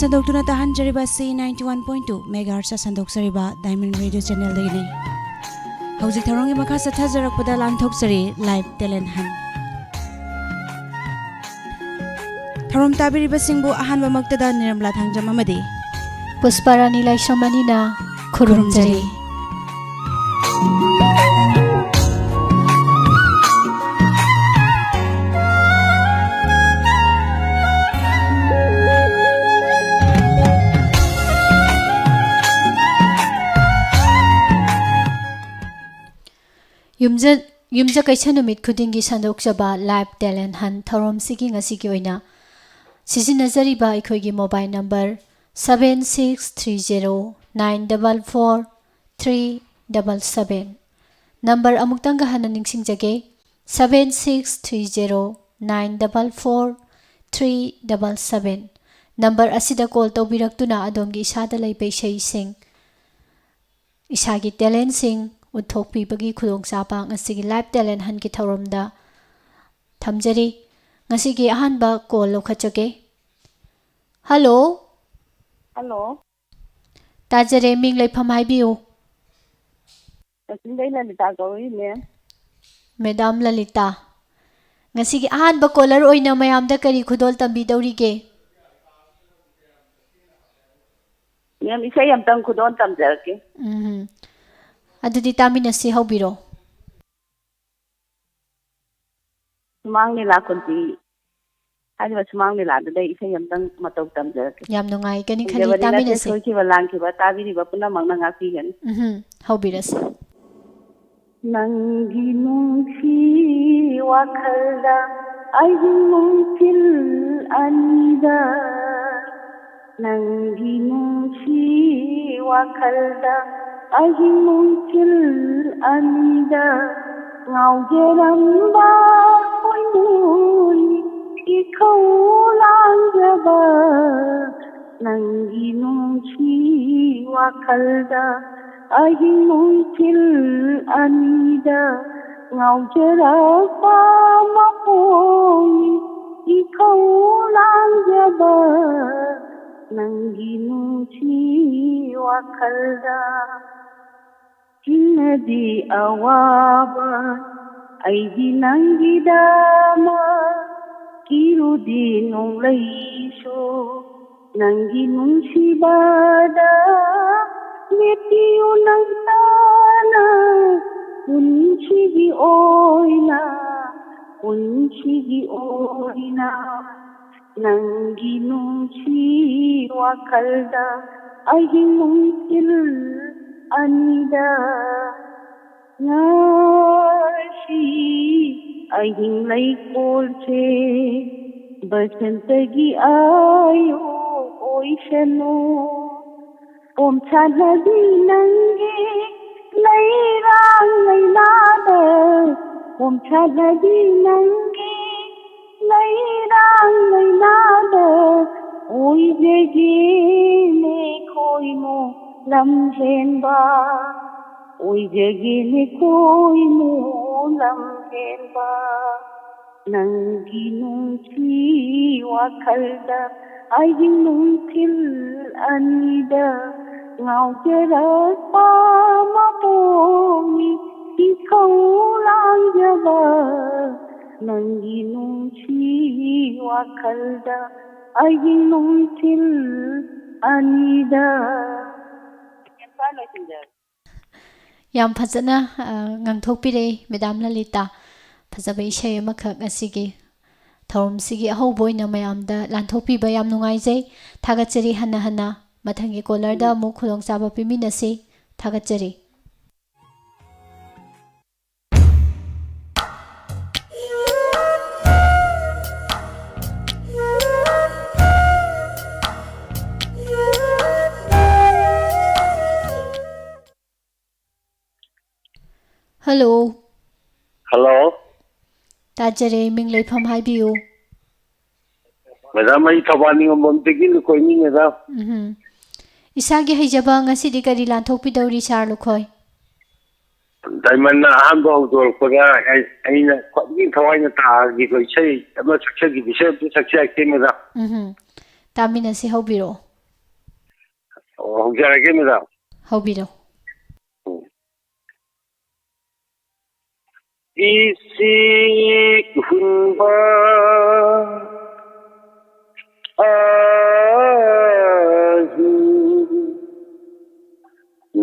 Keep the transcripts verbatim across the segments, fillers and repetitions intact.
ꯁꯟꯗꯣꯛꯇꯨꯅ ꯇꯥꯍꯟꯖꯔꯤꯕ ꯑꯁꯤ ninety one point two megahertz ꯁꯟꯗꯣꯛꯆꯔꯤꯕ Diamond Radio Channel ꯗꯒꯤꯅꯤ꯫ ꯍꯧꯖꯤꯛ ꯊꯧꯔꯝꯒꯤ ꯃꯈꯥ ꯆꯠꯊꯖꯔꯛꯄꯗ ꯂꯥꯟꯊꯣꯛꯆꯔꯤ Live Talent Hunt꯫ ꯊꯧꯔꯝ ꯇꯥꯕꯤꯔꯤꯕꯁꯤꯡꯕꯨ ꯑꯍꯥꯟꯕꯃꯛꯇꯗ ꯅꯤꯔꯃꯂꯥ ꯊꯥꯡꯖꯝ ꯑꯃꯗꯤ ꯄꯨꯁꯄꯥꯔꯥꯅꯤ ꯂꯥꯏꯁ꯭ꯔꯝ ꯑꯅꯤꯅ ꯈꯨꯔꯨꯝꯖꯔꯤ꯫ ꯌꯨꯝꯖ-, ꯌꯨꯝꯖꯀꯩꯁ ꯅꯨꯃꯤꯠ ꯈꯨꯗꯤꯡꯒꯤ ꯁꯟꯗꯣꯛꯆꯕ Live Talent Hunt ꯊꯧꯔꯝꯁꯤꯒꯤ ꯉꯁꯤꯒꯤ ꯑꯣꯏꯅ ꯁꯤꯖꯤꯟꯅꯖꯔꯤꯕ ꯑꯩꯈꯣꯏꯒꯤ mobile number seven six three zero nine double four three double seven꯫ Number ꯑꯃꯨꯛꯇꯪꯒ ꯍꯟꯅ ꯅꯤꯡꯁꯤꯡꯖꯒꯦ, seven six three zero nine double four three double seven꯫ Number ꯑꯁꯤꯗ call ꯇꯧꯕꯤꯔꯛꯇꯨꯅ ꯑꯗꯣꯝꯒꯤ ꯏꯁꯥꯗ ꯂꯩꯕ ꯏꯁꯩꯁꯤꯡ, ꯏꯁꯥꯒꯤ talentꯁꯤꯡ ꯎꯠꯊꯣꯛꯄꯤꯕꯒꯤ ꯈꯨꯗꯣꯡꯆꯥꯕ ꯉꯁꯤꯒꯤ Live Talent Huntꯀꯤ ꯊꯧꯔꯝꯗ ꯊꯝꯖꯔꯤ꯫ ꯉꯁꯤꯒꯤ ꯑꯍꯥꯟꯕ call ꯂꯧꯈꯠꯆꯒꯦ꯫ Hello꯫ Hello꯫ ꯇꯥꯖꯔꯦ, ꯃꯤꯡ ꯂꯩꯐꯝ ꯍꯥꯏꯕꯤꯌꯨ꯫ ꯀꯛꯆꯤꯡꯗꯩ ꯂꯂꯤꯇꯥ ꯀꯧꯏ, ma'am꯫ Madam ꯂꯂꯤꯇꯥ, ꯉꯁꯤꯒꯤ ꯑꯍꯥꯟꯕ caller ꯑꯣꯏꯅ ꯃꯌꯥꯝꯗ ꯀꯔꯤ ꯈꯨꯗꯣꯜ ꯇꯝꯕꯤꯗꯧꯔꯤꯒꯦ? Ma'am, ꯏꯁꯩ ꯑꯝꯇꯪ ꯈꯨꯗꯣꯜ ꯇꯝꯖꯔꯛꯀꯦ꯫ ꯎꯝ꯫ ꯑꯗꯨꯗꯤ ꯇꯥꯃꯤꯟꯅꯁꯤ, ꯍꯧꯕꯤꯔꯣ꯫ ꯁꯨꯃꯥꯡ ꯂꯤꯂꯥ ꯈꯨꯟꯇꯤ ꯍꯥꯏꯔꯤꯕ ꯁꯨꯃꯥꯡ ꯂꯤꯂꯥꯗꯨꯗ ꯏꯁꯩ ꯑꯝꯇꯪ ꯃꯇꯧ ꯇꯝꯖꯔꯛꯀꯦ꯫ ꯌꯥꯝ ꯅꯨꯡꯉꯥꯏꯒꯅꯤ, ꯈꯜꯂꯤ, ꯐꯪꯖꯕꯅꯤ ꯅꯠꯇꯦ, ꯇꯥꯃꯤꯟꯅꯁꯤ꯫ ꯁꯣꯏꯈꯤꯕ ꯂꯥꯟꯈꯤꯕ ꯇꯥꯕꯤꯔꯤꯕ ꯄꯨꯝꯅꯃꯛꯅ ꯉꯥꯛꯄꯤꯒꯅꯤ꯫ ꯎꯝꯍꯨꯝ, ꯍꯧꯕꯤꯔꯁꯤ꯫ ꯅꯪꯒꯤ ꯅꯨꯡꯁꯤ ꯋꯥꯈꯜꯗ ꯑꯍꯤꯡ ꯅꯨꯡꯊꯤꯜ ꯑꯅꯤꯗ, ꯅꯪꯒꯤ ꯅꯨꯡꯁꯤ ꯋꯥꯈꯜꯗ ꯑꯍꯤꯡ ꯅꯨꯡꯊꯤꯜ ꯑꯅꯤꯗ ꯉꯥꯎꯖꯔꯝꯕ ꯈꯣꯏꯃꯨꯅꯤ ꯏꯈꯧ ꯂꯥꯡꯖꯕ, ꯅꯪꯒꯤ ꯅꯨꯡꯁꯤ ꯋꯥꯈꯜꯗ ꯑꯍꯤꯡ ꯅꯨꯡꯊꯤꯜ ꯑꯅꯤꯗ ꯉꯥꯎꯖꯔꯛꯄ ꯃꯄꯣꯛꯅꯤ ꯏꯈꯧ ꯂꯥꯡꯖꯕ, ꯅꯪꯒꯤ ꯅꯨꯡꯁꯤ ꯋꯥꯈꯜꯗ ꯆꯤꯡꯅꯗꯤ ꯑꯋꯥꯕ, ꯑꯩꯗꯤ ꯅꯪꯒꯤꯗꯃꯛ ꯀꯤꯔꯨꯗꯤ ꯅꯣꯡꯂꯩꯁꯨ, ꯅꯪꯒꯤ ꯅꯨꯡꯁꯤꯕꯗ ꯂꯦꯞꯄꯤꯌꯨ ꯅꯪ ꯇꯥꯅ, ꯄꯨꯟꯁꯤꯒꯤ ꯑꯣꯏꯅ, ꯄꯨꯟꯁꯤꯒꯤ ꯑꯣꯏꯅ꯫ ꯅꯪꯒꯤ ꯅꯨꯡꯁꯤ ꯋꯥꯈꯜꯗ ꯑꯍꯤꯡ ꯅꯨꯡꯊꯤꯜ ꯑꯅꯤꯗ ꯉꯁꯤ ꯑꯍꯤꯡ ꯂꯩꯀꯣꯜꯁꯦ ꯕꯁꯟꯇꯒꯤ ꯑꯌꯨꯛ ꯑꯣꯏꯁꯅꯨ꯫ ꯄꯣꯝꯁꯥꯠꯅꯕꯤ ꯅꯪꯒꯤ ꯂꯩꯔꯥꯡ ꯂꯩꯅꯥꯗ, ꯄꯣꯝꯁꯥꯠꯅꯕꯤ ꯅꯪꯒꯤ ꯂꯩꯔꯥꯡ ꯂꯩꯅꯥꯗ ꯑꯣꯏꯖꯒꯦꯅꯦ ꯈꯣꯏꯃꯨ ꯂꯝꯍꯦꯟꯕ, ꯑꯣꯏꯖꯒꯦꯅꯦ ꯈꯣꯏꯃꯨ ꯂꯝꯍꯦꯟꯕ꯫ ꯅꯪꯒꯤ ꯅꯨꯡꯁꯤ ꯋꯥꯈꯜꯗ ꯑꯍꯤꯡ ꯅꯨꯡꯊꯤꯜ ꯑꯅꯤꯗ ꯉꯥꯎꯖꯔꯛꯄ ꯃꯄꯣꯛꯅꯤ ꯏꯈꯧ ꯂꯥꯡꯖꯕ꯫ ꯅꯪꯒꯤ ꯅꯨꯡꯁꯤ ꯋꯥꯈꯜꯗ ꯑꯍꯤꯡ ꯅꯨꯡꯊꯤꯜ ꯑꯅꯤꯗ꯫ ꯌꯥꯝ ꯐꯖꯅ, ꯑ, ꯉꯥꯡꯊꯣꯛꯄꯤꯔꯛꯏ ꯃꯦꯗꯥꯝ ꯂꯂꯤꯇꯥ꯫ ꯐꯖꯕ ꯏꯁꯩ ꯑꯃꯈꯛ ꯉꯁꯤꯒꯤ ꯊꯧꯔꯝꯁꯤꯒꯤ ꯑꯍꯧꯕ ꯑꯣꯏꯅ ꯃꯌꯥꯝꯗ ꯂꯥꯟꯊꯣꯛꯄꯤꯕ ꯌꯥꯝ ꯅꯨꯡꯉꯥꯏꯖꯩ꯫ ꯊꯥꯒꯠꯆꯔꯤ ꯍꯟꯅ ꯍꯟꯅ꯫ ꯃꯊꯪꯒꯤ ꯀꯣꯂꯔꯗ ꯑꯃꯨꯛ ꯈꯨꯗꯣꯡꯆꯥꯕ ꯄꯤꯃꯤꯟꯅꯁꯤ꯫ ꯊꯥꯒꯠꯆꯔꯤ꯫ ꯍꯜꯂꯣ꯫ ꯍꯜꯂꯣ꯫ ꯇꯥꯖꯔꯦ, ꯃꯤꯡ ꯂꯩꯐꯝ ꯍꯥꯏꯕꯤꯌꯨ꯫ ꯃꯦꯗꯥꯝ, ꯑꯩ ꯊꯧꯕꯥꯜ ꯅꯤꯉꯣꯝꯕꯝꯗꯒꯤ ꯂꯨꯀꯣꯏꯅꯤ, ꯃꯦꯗꯥꯝ꯫ ꯎꯝꯍꯨꯝ꯫ ꯏꯁꯥꯒꯤ ꯍꯩꯖꯕ ꯉꯁꯤꯗꯤ ꯀꯔꯤ ꯂꯥꯟꯊꯣꯛꯄꯤꯗꯧꯔꯤ, ꯁꯥꯔ ꯂꯨꯈꯣꯏ? ꯗꯥꯏꯃꯟꯅ ꯑꯍꯥꯟꯕ ꯍꯧꯗꯣꯔꯛꯄꯗ ꯑꯩ, ꯑꯩꯅ ꯈ꯭ꯋꯥꯏꯗꯒꯤ ꯊꯋꯥꯏꯅ ꯇꯥꯈꯤꯕ ꯏꯁꯩ ꯑꯃ ꯁꯛꯆꯈꯤꯕ, ꯏꯁꯩ ꯑꯝꯇ ꯁꯛꯆꯔꯛꯀꯦ, ꯃꯦꯗꯥꯝ꯫ ꯎꯝꯍꯨꯝ꯫ ꯇꯥꯃꯤꯟꯅꯁꯤ, ꯍꯧꯕꯤꯔꯛꯑꯣ꯫ ꯍꯧꯖꯔꯒꯦ, ꯃꯦꯗꯥꯝ꯫ ꯍꯧꯕꯤꯔꯣ꯫ ꯎꯝ꯫ ꯏꯁꯤꯛ ꯍꯨꯟꯕ ꯑꯍꯤꯡ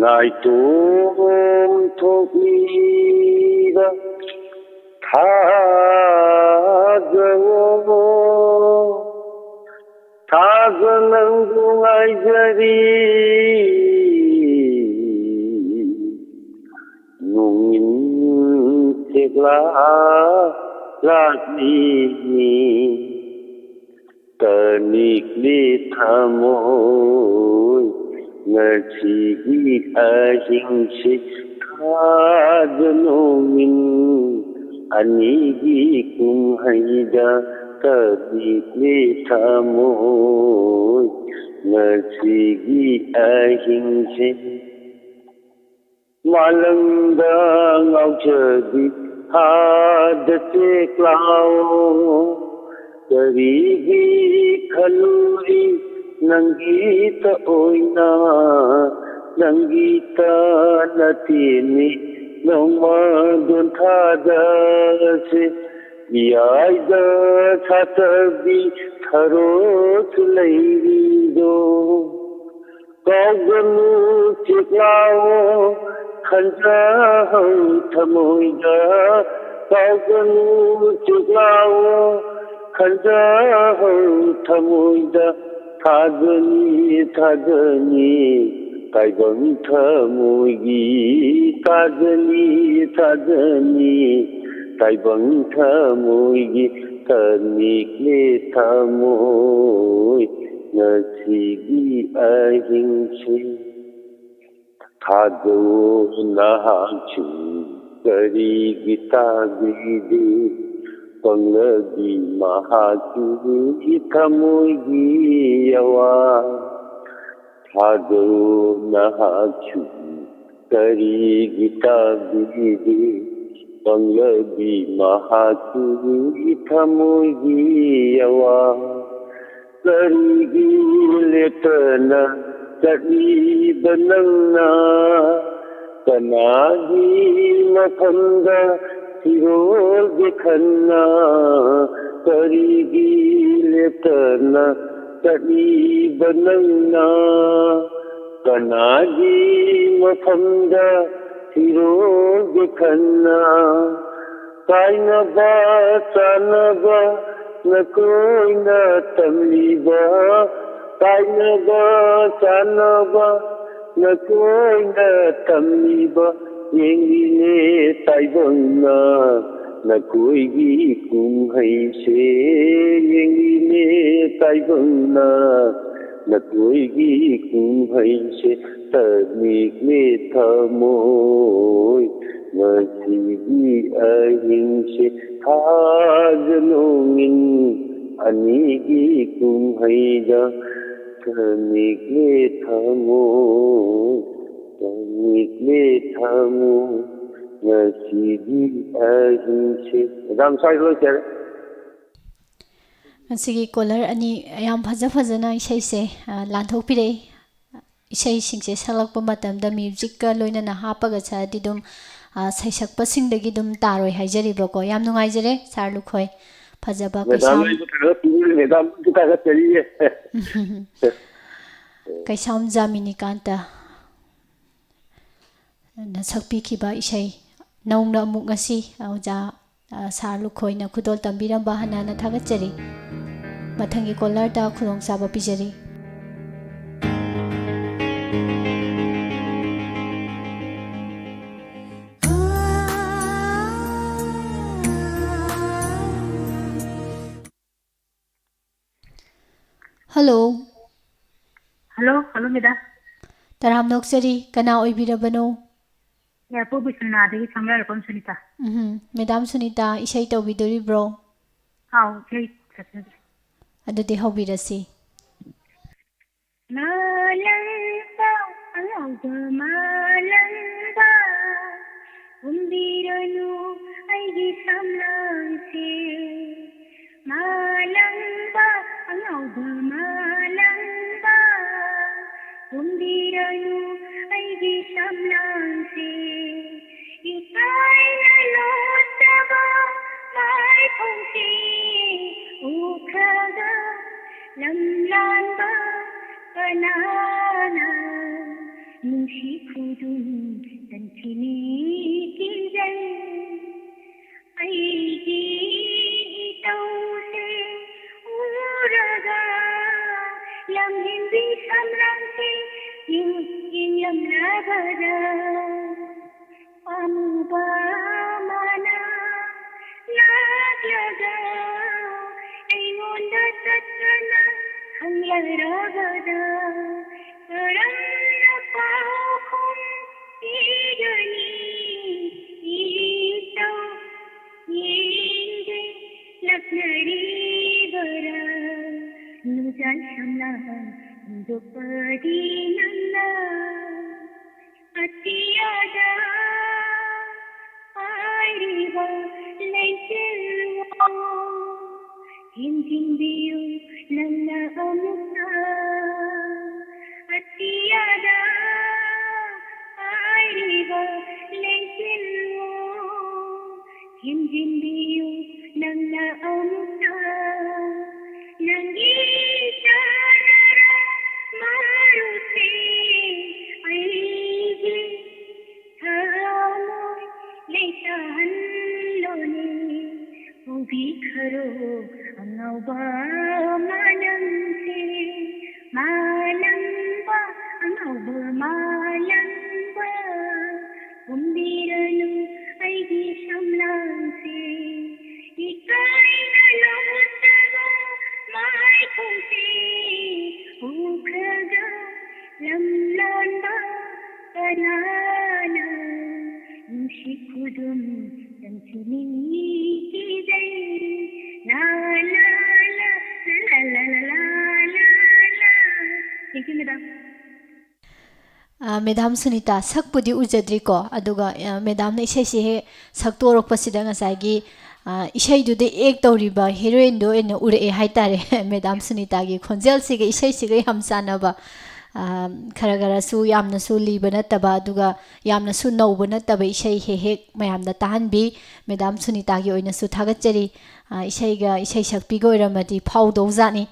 ꯅꯥꯏꯇꯣꯝ ꯊꯣꯛꯂꯤꯕ ꯊꯥꯖꯋꯣ, ꯊꯥꯖ ꯅꯪꯕꯨ ꯉꯥꯏꯖꯔꯤ꯫ ꯅꯣꯡꯏꯟ ꯆꯦꯛꯂꯥ ꯂꯥꯛꯂꯤꯅꯤ꯫ ꯇꯅꯤꯛꯂꯤ ꯊꯃꯣꯏ ꯉꯁꯤꯒꯤ ꯑꯍꯤꯡꯁꯤ ꯊꯥꯖ ꯅꯣꯡꯏꯟ ꯑꯅꯤꯒꯤ ꯀꯨꯝꯍꯩꯗ꯫ ꯇꯅꯤꯛꯂꯤ ꯊꯃꯣꯏ ꯉꯁꯤꯒꯤ ꯑꯍꯤꯡꯁꯤ꯫ ꯃꯥꯂꯪꯗ ꯉꯥꯎꯖꯕꯤ ꯊꯥꯗ ꯆꯦꯛꯂꯥꯎ, ꯀꯔꯤꯒꯤ ꯈꯜꯂꯨꯔꯤ ꯅꯪꯒꯤꯇ ꯑꯣꯏꯅ? ꯅꯪꯒꯤꯇ ꯅꯠꯇꯦꯅꯦ ꯅꯣꯡꯃꯗꯣꯟ ꯊꯥꯗꯁꯦ, ꯏꯌꯥꯏꯗ ꯁꯥꯠꯇꯕꯤ ꯊꯔꯣꯁꯨ ꯂꯩꯔꯤꯗꯣ꯫ ꯀꯥꯎꯒꯅꯨ ꯆꯦꯛꯂꯥꯎ ꯈꯟꯖꯍꯧ ꯊꯃꯣꯏꯗ, ꯀꯥꯎꯒꯅꯨ ꯆꯦꯛꯂꯥꯎ ꯈꯟꯖꯍꯧ ꯊꯃꯣꯏꯗ꯫ ꯊꯥꯖꯅꯤ, ꯊꯥꯖꯅꯤ ꯇꯥꯏꯕꯪ ꯊꯃꯣꯏꯒꯤ, ꯊꯥꯖꯅꯤ, ꯊꯥꯖꯅꯤ ꯇꯥꯏꯕꯪ ꯊꯃꯣꯏꯒꯤ꯫ ꯇꯅꯤꯛꯂꯦ ꯊꯃꯣꯏ ꯉꯁꯤꯒꯤ ꯑꯍꯤꯡꯁꯤ꯫ ꯊꯥꯖꯧ ꯅꯍꯥꯛꯁꯨ ꯀꯔꯤꯒꯤ ꯇꯥꯕꯤꯗꯦ? ꯄꯪꯂꯕꯤ ꯃꯍꯥꯛꯀꯤ ꯊꯃꯣꯏꯒꯤ ꯑꯋꯥ꯫ ꯊꯥꯖꯧ ꯅꯍꯥꯛꯁꯨ ꯀꯔꯤꯒꯤ ꯇꯥꯕꯤꯗꯦ? ꯄꯪꯂꯕꯤ ꯃꯍꯥꯛꯀꯤ ꯊꯃꯣꯏꯒꯤ ꯑꯋꯥ꯫ ꯀꯔꯤꯒꯤ ꯂꯦꯞꯇꯅ ꯆꯠꯂꯤꯕ ꯅꯪꯅ ꯀꯅꯥꯒꯤ ꯃꯐꯝꯗ ꯐꯤꯔꯣꯜꯒꯦ ꯈꯟꯅ? ꯀꯔꯤꯒꯤ ꯂꯦꯞꯇꯅ ꯆꯠꯂꯤꯕ ꯅꯪꯅ? ꯀꯅꯥꯒꯤ ꯃꯐꯝꯗ ꯐꯤꯔꯣꯜꯒꯦ ꯈꯟꯅ? ꯀꯥꯏꯅꯕ ꯆꯥꯅꯕ ꯅꯀꯣꯏꯅ ꯇꯝꯂꯤꯕ, ꯀꯥꯏꯅꯕ ꯆꯥꯅꯕ ꯅꯀꯣꯏꯅ ꯇꯝꯂꯤꯕ, ꯌꯦꯡꯂꯤꯅꯦ ꯇꯥꯏꯕꯪꯅ ꯅꯀꯣꯏꯒꯤ ꯀꯨꯝꯍꯩꯁꯦ, ꯌꯦꯡꯂꯤꯅꯦ ꯇꯥꯏꯕꯪꯅ ꯅꯀꯣꯏꯒꯤ ꯀꯨꯝꯍꯩꯁꯦ꯫ ꯇꯅꯤꯛꯂꯦ ꯊꯃꯣꯏ ꯉꯁꯤꯒꯤ ꯑꯍꯤꯡꯁꯦ, ꯊꯥꯖ ꯅꯣꯡꯏꯟ ꯑꯅꯤꯒꯤ ꯀꯨꯝꯍꯩꯗ꯫ ꯇꯅꯤꯛꯂꯦ ꯊꯃꯣꯏ, ꯇꯅꯤꯛꯂꯦ ꯊꯃꯣꯏ ꯉꯁꯤꯒꯤ ꯑꯍꯤꯡꯁꯦ꯫ ꯃꯦꯗꯥꯝ, ꯁ꯭ꯋꯥꯏꯗ ꯂꯣꯏꯁꯤꯜꯂꯦ꯫ ꯉꯁꯤꯒꯤ ꯀꯣꯂꯔ ꯑꯅꯤ ꯌꯥꯝ ꯐꯖ ꯐꯖꯅ ꯏꯁꯩꯁꯦ, ꯑ, ꯂꯥꯟꯊꯣꯛꯄꯤꯔꯛꯏ꯫ ꯏꯁꯩꯁꯤꯡꯁꯦ ꯁꯛꯂꯛꯄ ꯃꯇꯝꯗ ꯃ꯭ꯌꯨꯖꯤꯛꯀ ꯂꯣꯏꯅꯅ ꯍꯥꯞꯄꯒ ꯁꯛꯑꯗꯤ ꯑꯗꯨꯝ, ꯑ, ꯁꯩꯁꯛꯄꯁꯤꯡꯗꯒꯤ ꯑꯗꯨꯝ ꯇꯥꯔꯣꯏ ꯍꯥꯏꯖꯔꯤꯕꯀꯣ꯫ ꯌꯥꯝ ꯅꯨꯡꯉꯥꯏꯖꯔꯦ ꯁꯥꯔ ꯂꯨꯈꯣꯏ꯫ ꯐꯖꯕ ꯃꯦꯗꯥꯝ, ꯀꯩꯁꯥꯝ ꯑꯩꯁꯨ ꯈꯔ ꯄꯨꯛꯅꯤꯡ ꯃꯦꯗꯥꯝꯁꯨ ꯊꯥꯒꯠꯆꯔꯤꯌꯦ꯫ ꯀꯩꯁꯥꯝ ꯖꯥꯃꯤꯅꯤꯀꯥꯟꯇ ꯅ ꯁꯛꯄꯤꯈꯤꯕ ꯏꯁꯩ ꯅꯧꯅ ꯑꯃꯨꯛ ꯉꯁꯤ ꯑꯣꯖꯥ, ꯑ, ꯁꯥꯔ ꯂꯨꯈꯣꯏꯅ ꯈꯨꯗꯣꯜ ꯇꯝꯕꯤꯔꯝꯕ ꯍꯟꯅ ꯍꯟꯅ ꯊꯥꯒꯠꯆꯔꯤ꯫ ꯃꯊꯪꯒꯤ ꯀꯣꯂꯔꯗ ꯈꯨꯗꯣꯡꯆꯥꯕ ꯄꯤꯖꯔꯤ꯫ ꯍꯜꯂꯣ꯫ Hello, hello, madam. ꯇꯔꯥꯝꯅ ꯑꯣꯛꯆꯔꯤ꯫ ꯀꯅꯥ ꯑꯣꯏꯕꯤꯔꯕꯅꯣ? ꯌꯥꯏꯔꯤꯄꯣꯛ ꯕꯤꯁ꯭ꯋꯥꯅꯥꯊꯗꯒꯤ ꯁꯪꯕ꯭ꯔꯥꯏꯔꯣꯛꯄꯝ ꯁꯨꯅꯤꯇꯥ꯫ ꯎꯝꯍꯨꯝ꯫ ꯃꯦꯗꯥꯝ ꯁꯨꯅꯤꯇꯥ, ꯏꯁꯩ ꯇꯧꯕꯤꯗꯣꯔꯤꯕ꯭ꯔꯣ? ꯑꯥꯎ, ꯏꯁꯩ ꯁꯛꯆꯒꯦ꯫ ꯑꯗꯨꯗꯤ ꯍꯧꯕꯤꯔꯁꯤ꯫ ꯃꯥꯂꯪꯕ, ꯑꯉꯧꯕ ꯃꯥꯂꯪꯕ, ꯍꯨꯝꯕꯤꯔꯅꯨ ꯑꯩꯒꯤ ꯁꯝꯂꯥꯡꯁꯦ꯫ ꯃꯥꯂꯪꯕ, ꯑꯉꯧꯕ ꯃꯥꯂꯪꯕ, ꯍꯨꯝꯕꯤꯔꯅꯨ ꯑꯩꯒꯤ ꯁꯝꯂꯥꯡꯁꯦ, ꯏꯀꯥꯏꯅ ꯂꯣꯠꯆꯕ ꯃꯥꯏꯊꯣꯡꯁꯦ ꯎꯈ꯭ꯔꯒ ꯂꯝꯂꯥꯟꯕ ꯀꯅꯥꯅ ꯅꯨꯡꯁꯤ ꯈꯨꯗꯨꯝ ꯆꯟꯈꯤꯅꯤ ꯀꯤꯖꯩ꯫ ꯑꯩꯒꯤ ꯏꯇꯧꯁꯦ ꯎꯔꯒ ꯂꯝꯍꯦꯟꯕꯤ ꯁꯝꯂꯥꯡꯁꯦ ꯌꯦꯡ-, ꯌꯦꯡꯂꯝꯂꯕꯗ ꯑꯃꯨꯕ ꯑꯃꯅ ꯂꯥꯛꯂꯒ ꯑꯩꯉꯣꯟꯗ ꯇꯠꯇꯅ ꯍꯪꯂꯔꯕꯗ ꯀꯔꯝꯅ ꯄꯥꯎꯈꯨꯝ ꯄꯤꯒꯅꯤ? ꯏꯇꯧ ꯌꯦꯡꯒꯦ ꯂꯛꯅꯔꯤꯕꯔꯥ? ꯅꯨꯡꯖꯥꯜ ꯁꯝꯂꯥꯡ ꯍꯨꯝꯗꯣꯛꯄꯗꯤ ꯅꯪꯅ ꯑꯇꯤꯌꯥꯗ ꯄꯥꯏꯔꯤꯕ ꯂꯩꯆꯤꯜꯋꯣ, ꯍꯦꯟꯖꯤꯟꯕꯤꯌꯨ ꯅꯪꯅ ꯑꯃꯨꯛꯇ꯫ ꯑꯇꯤꯌꯥꯗ ꯄꯥꯏꯔꯤꯕ ꯂꯩꯆꯤꯜꯋꯣ, ꯍꯦꯟꯖꯤꯟꯕꯤꯌꯨ ꯅꯪꯅ ꯑꯃꯨꯛꯇ꯫ ꯅꯪꯒꯤ ꯆꯥꯅꯔ ꯃꯔꯨꯁꯦ ꯑꯩꯒꯤ ꯊꯃꯣꯏ ꯂꯩꯇꯥꯍꯜꯂꯣꯅꯦ꯫ ꯎꯕꯤꯈꯔꯣ ꯑꯉꯥꯎꯕ ꯃꯥꯂꯪꯁꯦ, ꯃꯥꯂꯪꯕ, ꯑꯉꯥꯎꯕ ꯃꯥꯂꯪꯕ꯫ ꯍꯨꯝꯕꯤꯔꯅꯨ ꯑꯩꯒꯤ ꯁꯝꯂꯥꯡꯁꯦ, ꯏꯀꯥꯏꯅ ꯂꯣꯠꯆꯕ ꯃꯥꯏꯊꯣꯡꯁꯦ ꯎꯈ꯭ꯔꯒ ꯂꯝꯂꯥꯟꯕ ꯀꯅꯥꯅ ꯅꯨꯡꯁꯤ ꯈꯨꯗꯨꯝ ꯆꯟꯈꯤꯅꯤ ꯀꯤꯖꯩ꯫ ꯂꯥ, ꯂꯥ, ꯂꯥ, ꯂꯥ, ꯂꯥ꯫ Thank you, madam. ꯑ, ꯃꯦꯗꯥꯝ ꯁꯨꯅꯤꯇꯥ, ꯁꯛꯄꯨꯗꯤ ꯎꯖꯗ꯭ꯔꯤꯀꯣ, ꯑꯗꯨꯒ, ꯑ, ꯃꯦꯗꯥꯝꯅ ꯏꯁꯩꯁꯤ ꯍꯦꯛ ꯁꯛꯇꯣꯔꯛꯄꯁꯤꯗ ꯉꯁꯥꯏꯒꯤ, ꯑ, ꯏꯁꯩꯗꯨꯗ act ꯇꯧꯔꯤꯕ heroineꯗꯣ ꯑꯣꯏꯅ ꯎꯔꯛꯑꯦ ꯍꯥꯏꯇꯥꯔꯦ꯫ ꯃꯦꯗꯥꯝ ꯁꯨꯅꯤꯇꯥꯒꯤ ꯈꯣꯟꯖꯦꯜꯁꯤꯒ ꯏꯁꯩꯁꯤꯒ ꯌꯥꯝ ꯆꯥꯟꯅꯕ꯫ ꯑ, ꯈꯔ ꯈꯔꯁꯨ ꯌꯥꯝꯅꯁꯨ ꯂꯤꯕ ꯅꯠꯇꯕ, ꯑꯗꯨꯒ ꯌꯥꯝꯅꯁꯨ ꯅꯧꯕ ꯅꯠꯇꯕ ꯏꯁꯩ ꯍꯦꯛ ꯍꯦꯛ ꯃꯌꯥꯝꯗ ꯇꯥꯍꯟꯕꯤ꯫ ꯃꯦꯗꯥꯝ ꯁꯨꯅꯤꯇꯥꯒꯤ ꯑꯣꯏꯅꯁꯨ ꯊꯥꯒꯠꯆꯔꯤ꯫ ꯑ, ꯏꯁꯩꯒ ꯏꯁꯩ ꯁꯛꯄꯤꯒ ꯑꯣꯏꯔꯝꯃꯗꯤ ꯐꯥꯎꯗꯧꯖꯥꯠꯅꯤ꯫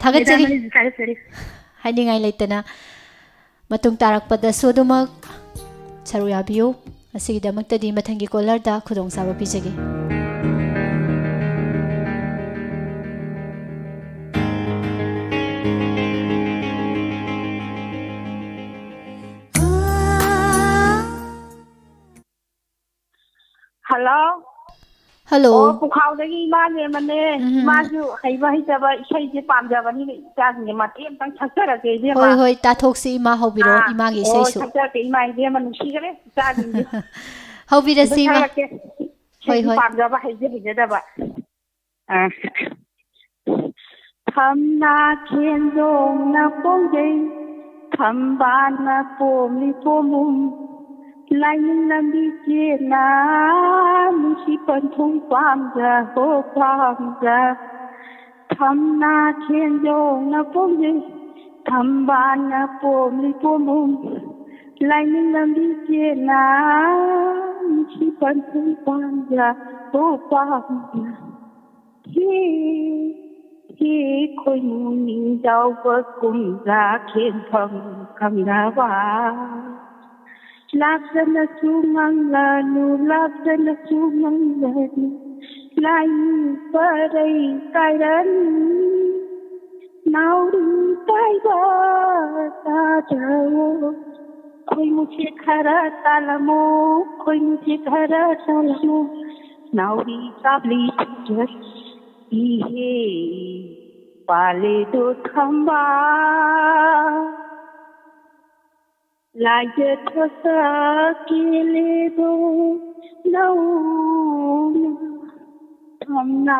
ꯊꯥꯒꯠꯆꯔꯤ꯫ ꯃꯦꯗꯥꯝ ꯑꯩꯁꯨ ꯊꯥꯒꯠꯆꯔꯤ꯫ ꯍꯥꯏꯅꯤꯡꯉꯥꯏ ꯂꯩꯇꯅ꯫ ꯃꯇꯨꯡ ꯇꯥꯔꯛꯄꯗꯁꯨ ꯑꯗꯨꯃꯛ ꯁꯔꯨꯛ ꯌꯥꯕꯤꯌꯨ꯫ ꯑꯁꯤꯒꯤꯗꯃꯛꯇꯗꯤ ꯃꯊꯪꯒꯤ ꯀꯣꯂꯔꯗ ꯈꯨꯗꯣꯡꯆꯥꯕ ꯄꯤꯖꯒꯦ꯫ ꯍꯜꯂꯣ꯫ ꯍꯜꯂꯣ꯫ ꯑꯣ, ꯄꯨꯈꯥꯎꯗꯒꯤ ꯏꯃꯥꯅꯦ ꯑꯃꯅꯦ꯫ ꯎꯝ꯫ ꯏꯃꯥꯁꯨ ꯍꯩꯕ ꯍꯩꯇꯕ ꯏꯁꯩꯁꯦ ꯄꯥꯝꯖꯕꯅꯤꯅ ꯏꯆꯥꯁꯤꯡꯁꯦ ꯃꯇꯦꯛ ꯑꯃꯇꯪ ꯁꯛꯆꯔꯛꯀꯦ, ꯏꯕꯦꯝꯃ꯫ ꯍꯣꯏ, ꯍꯣꯏ, ꯇꯥꯊꯣꯛꯁꯤ ꯏꯃꯥ, ꯍꯧꯕꯤꯔꯣ, ꯑꯥ, ꯏꯃꯥꯒꯤ ꯑꯣ, ꯏꯁꯩꯁꯨ꯫ ꯁꯛꯆꯔꯛꯀꯦ ꯏꯃꯥ, ꯏꯕꯦꯝꯃ ꯅꯨꯡꯁꯤꯈ꯭ꯔꯦ ꯏꯆꯥꯁꯤꯡꯁꯦ꯫ ꯍꯧꯕꯤꯔꯁꯤ ꯑꯝꯇ ꯏꯃꯥ꯫ ꯁꯛꯂꯛꯀꯦ꯫ ꯍꯣꯏ, ꯏꯁꯩꯁꯨ ꯍꯣꯏ꯫ ꯄꯥꯝꯖꯕ, ꯍꯩꯖ ꯍꯩꯖꯗꯕ꯫ ꯑꯥ꯫ ꯊꯝꯅꯥ ꯈꯦꯟꯖꯣꯡꯅ ꯄꯣꯝꯖꯩ, ꯊꯝꯕꯥꯜꯅ ꯄꯣꯝꯂꯤ ꯄꯣꯝꯕꯨꯝ, ꯂꯥꯏꯅꯤꯡ ꯂꯝꯕꯤ ꯆꯦꯟꯅ, ꯅꯨꯡꯁꯤ ꯄꯟꯊꯨꯡ ꯄꯥꯝꯖ ꯍꯣ ꯄꯥꯝꯖ꯫ ꯊꯝꯅꯥ ꯈꯦꯟꯖꯣꯡꯅ ꯄꯣꯝꯖꯩ, ꯊꯝꯕꯥꯜꯅ ꯄꯣꯝꯂꯤ ꯄꯣꯝꯕꯨꯝ, ꯂꯥꯏꯅꯤꯡ ꯂꯝꯕꯤ ꯆꯦꯟꯅ, ꯅꯨꯡꯁꯤ ꯄꯟꯊꯨꯡ ꯄꯥꯝꯖ ꯍꯣ ꯄꯥꯝꯖ꯫ ꯍꯦ, ꯍꯦ, ꯈꯣꯏꯃꯨ ꯅꯤꯡꯖꯥꯎꯕ ꯀꯨꯝꯖꯥ ꯈꯦꯟꯐꯝ ꯈꯪꯅꯕ꯫ ꯂꯥꯞꯇꯅꯁꯨ ꯉꯥꯡꯂꯅꯨ, ꯂꯥꯞꯇꯅꯁꯨ ꯉꯥꯡꯂꯅꯨ, ꯂꯥꯏ ꯄꯔꯩ ꯀꯥꯏꯔꯅꯤ꯫ ꯅꯥꯎꯔꯤ ꯄꯥꯏꯕ ꯇꯥꯗ꯭ꯔꯣ? ꯈꯣꯏꯃꯨꯁꯦ ꯈꯔ ꯇꯥꯂꯝꯃꯣ, ꯈꯣꯏꯃꯨꯁꯦ ꯈꯔ ꯇꯥꯂꯝꯃꯣ꯫ ꯅꯥꯎꯔꯤ ꯀꯥꯞꯂꯤ ꯐꯖꯔꯤ ꯏꯍꯦ, ꯄꯥꯂꯦꯗꯣ ꯊꯝꯕꯥ꯫ ꯂꯥꯏꯖ ꯊꯣꯁ ꯀꯦꯂꯦꯗꯣ ꯅꯧꯅ ꯊꯝꯅꯥ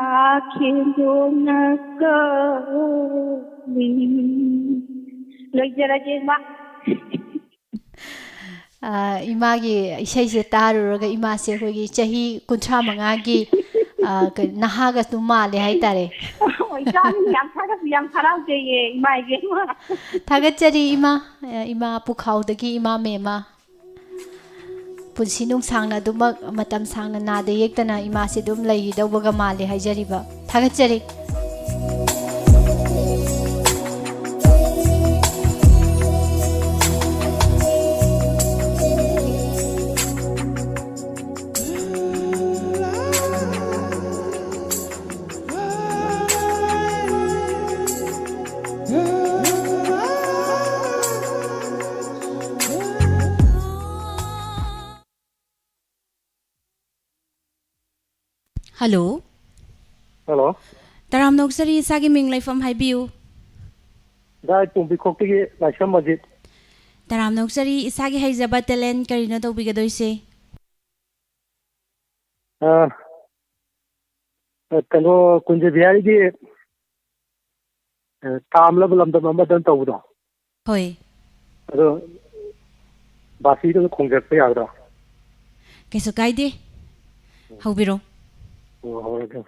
ꯈꯦꯟꯖꯣꯡꯅ ꯀꯜꯂꯤ꯫ ꯂꯣꯏꯖꯔꯒꯦ, ꯏꯃꯥ꯫ ꯑ, ꯏꯃꯥꯒꯤ ꯏꯁꯩꯁꯦ ꯇꯥꯔꯨꯔꯒ ꯏꯃꯥꯁꯦ ꯑꯩꯈꯣꯏꯒꯤ ꯆꯍꯤ ꯀꯨꯟꯊ꯭ꯔꯥ ꯃꯉꯥꯒꯤ, ꯑ, ꯀ-, ꯅꯍꯥꯒ ꯑꯗꯨꯝ ꯃꯥꯜꯂꯦ ꯍꯥꯏꯇꯥꯔꯦ꯫ ꯏꯆꯥꯅꯤ, ꯌꯥꯝ ꯊꯥꯒꯠ-, ꯌꯥꯝ ꯍꯔꯥꯎꯖꯩꯌꯦ, ꯏꯃꯥ ꯏꯕꯦꯝꯃ꯫ ꯊꯥꯒꯠꯆꯔꯤ, ꯏꯃꯥ, ꯏꯃꯥ ꯄꯨꯈꯥꯎꯗꯒꯤ ꯏꯃꯥ ꯃꯦꯝꯃ꯫ ꯄꯨꯟꯁꯤ ꯅꯨꯡꯁꯥꯡꯅ ꯑꯗꯨꯃꯛ ꯃꯇꯝ ꯁꯥꯡꯅ ꯅꯥꯗ ꯌꯦꯛꯇꯅ ꯏꯃꯥꯁꯦ ꯑꯗꯨꯝ ꯂꯩꯈꯤꯗꯧꯕꯒ ꯃꯥꯜꯂꯦ ꯍꯥꯏꯖꯔꯤꯕ꯫ ꯊꯥꯒꯠꯆꯔꯤ꯫ ꯍꯜꯂꯣ꯫ ꯍꯜꯂꯣ꯫ ꯇꯔꯥꯝꯅ ꯑꯣꯛꯆꯔꯤ, ꯏꯁꯥꯒꯤ ꯃꯤꯡ ꯂꯩꯐꯝ ꯍꯥꯏꯕꯤꯌꯨ꯫ ꯗꯥꯏ ꯄꯣꯝꯕꯤꯈꯣꯛꯇꯒꯤ ꯂꯥꯏꯁ꯭ꯔꯝ ꯑꯖꯤꯠ꯫ ꯇꯔꯥꯝꯅ ꯑꯣꯛꯆꯔꯤ, ꯏꯁꯥꯒꯤ ꯍꯩꯖꯕ ꯇꯦꯂꯦꯟ ꯀꯔꯤꯅꯣ ꯇꯧꯕꯤꯒꯗꯣꯏꯁꯦ? ꯑ, ꯑ, ꯀꯩꯅꯣ, ꯀꯨꯟꯖ ꯕꯤꯍꯥꯔꯤꯒꯤ, ꯑ, ꯇꯥꯝꯂꯕ ꯂꯝꯗꯝ ꯑꯃꯗ ꯇꯧꯕꯗꯣ꯫ ꯍꯣꯏ꯫ ꯑꯗꯣ ꯕꯥꯁꯤꯗꯨ ꯈꯣꯡꯖꯔꯛꯄ ꯌꯥꯒꯗ꯭ꯔꯣ? ꯀꯩꯁꯨ ꯀꯥꯏꯗꯦ꯫ ꯍꯧꯕꯤꯔꯣ꯫ ꯑꯣ, ꯍꯧꯔꯒꯦ꯫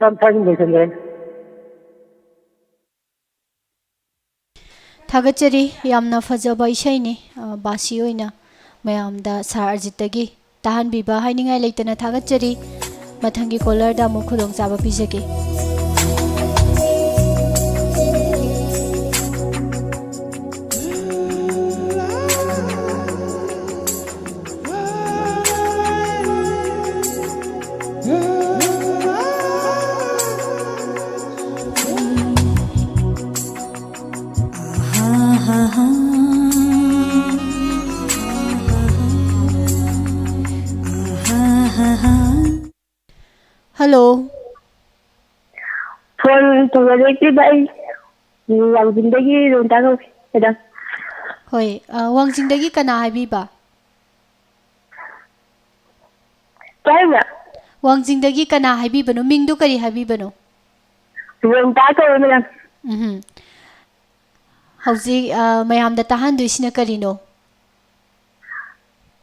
ꯇꯞ ꯇꯞꯅ ꯂꯣꯏꯁꯤꯟꯈ꯭ꯔꯦ꯫ ꯊꯥꯒꯠꯆꯔꯤ꯫ ꯌꯥꯝꯅ ꯐꯖꯕ ꯏꯁꯩꯅꯤ꯫ ꯑ, ꯕꯥꯁꯤ ꯑꯣꯏꯅ ꯃꯌꯥꯝꯗ ꯁꯥꯔ ꯑꯔꯖꯤꯠꯇꯒꯤ ꯇꯥꯍꯟꯕꯤꯕ ꯍꯥꯏꯅꯤꯡꯉꯥꯏ ꯂꯩꯇꯅ ꯊꯥꯒꯠꯆꯔꯤ꯫ ꯃꯊꯪꯒꯤ ꯀꯣꯂꯔꯗ ꯑꯃꯨꯛ ꯈꯨꯗꯣꯡꯆꯥꯕ ꯄꯤꯖꯒꯦ꯫ ꯍꯜꯂꯣ꯫ ꯐꯣꯟ ꯇꯧꯖꯔꯛꯏꯁꯤꯕ ꯑꯩ ꯋꯥꯡꯖꯤꯡꯗꯒꯤ ꯔꯣꯅꯤꯇꯥ ꯀꯧꯏ, ꯃꯦꯗꯥꯝ꯫ ꯍꯣꯏ, ꯑ, ꯋꯥꯡꯖꯤꯡꯗꯒꯤ ꯀꯅꯥ ꯍꯥꯏꯕꯤꯕ? ꯀꯩ ꯍꯥꯏꯕ? ꯋꯥꯡꯖꯤꯡꯗꯒꯤ ꯀꯅꯥ ꯍꯥꯏꯕꯤꯕꯅꯣ? ꯃꯤꯡꯗꯣ ꯀꯔꯤ ꯍꯥꯏꯕꯤꯕꯅꯣ? ꯔꯣꯅꯤꯇꯥ ꯀꯧꯋꯦ, ꯃꯦꯗꯥꯝ꯫ ꯎꯝꯍꯨꯝ꯫ ꯍꯧꯖꯤꯛ, ꯑ, ꯃꯌꯥꯝꯗ ꯇꯥꯍꯟꯗꯣꯏꯁꯤꯅ ꯀꯔꯤꯅꯣ?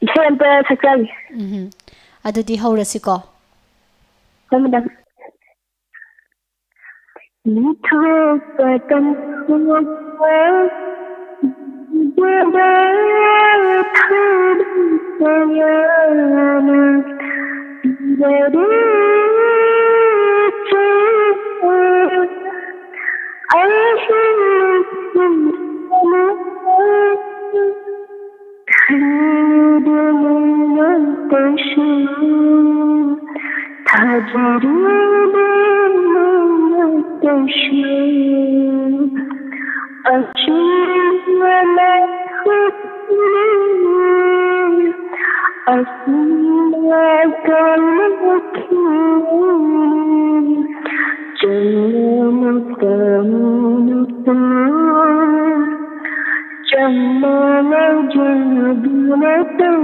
ꯏꯁꯩ ꯑꯝꯇ ꯁꯛꯆꯒꯦ꯫ ꯎꯝꯍꯨꯝ꯫ ꯑꯗꯨꯗꯤ ꯍꯧꯔꯁꯤꯀꯣ꯫ ꯍꯣꯏ, ꯃꯦꯗꯥꯝ꯫ ꯂꯤꯊꯣꯛꯄ ꯇꯝꯊꯣꯛꯄ ꯊꯣꯏꯕ ꯀꯌꯥꯅ ꯄꯤꯔꯔꯦ ꯆꯦꯠꯄ ꯑꯍꯤꯡ ꯄꯨꯝꯕ꯫ ꯈꯪꯗꯅ ꯇꯧꯁꯤ, ꯊꯥꯖꯔꯨꯕ ꯇꯧꯁꯤ꯫ ꯑꯆꯨꯝꯕ ꯂꯥꯏꯈꯨꯔꯨꯝꯂꯤ, ꯑꯆꯨꯝꯕ ꯀꯥꯡꯂꯨꯞꯀꯤ ꯆꯨꯝꯅ ꯃꯇꯝꯗꯨ ꯆꯝꯅ ꯂꯧꯖꯕ ꯃꯇꯧ꯫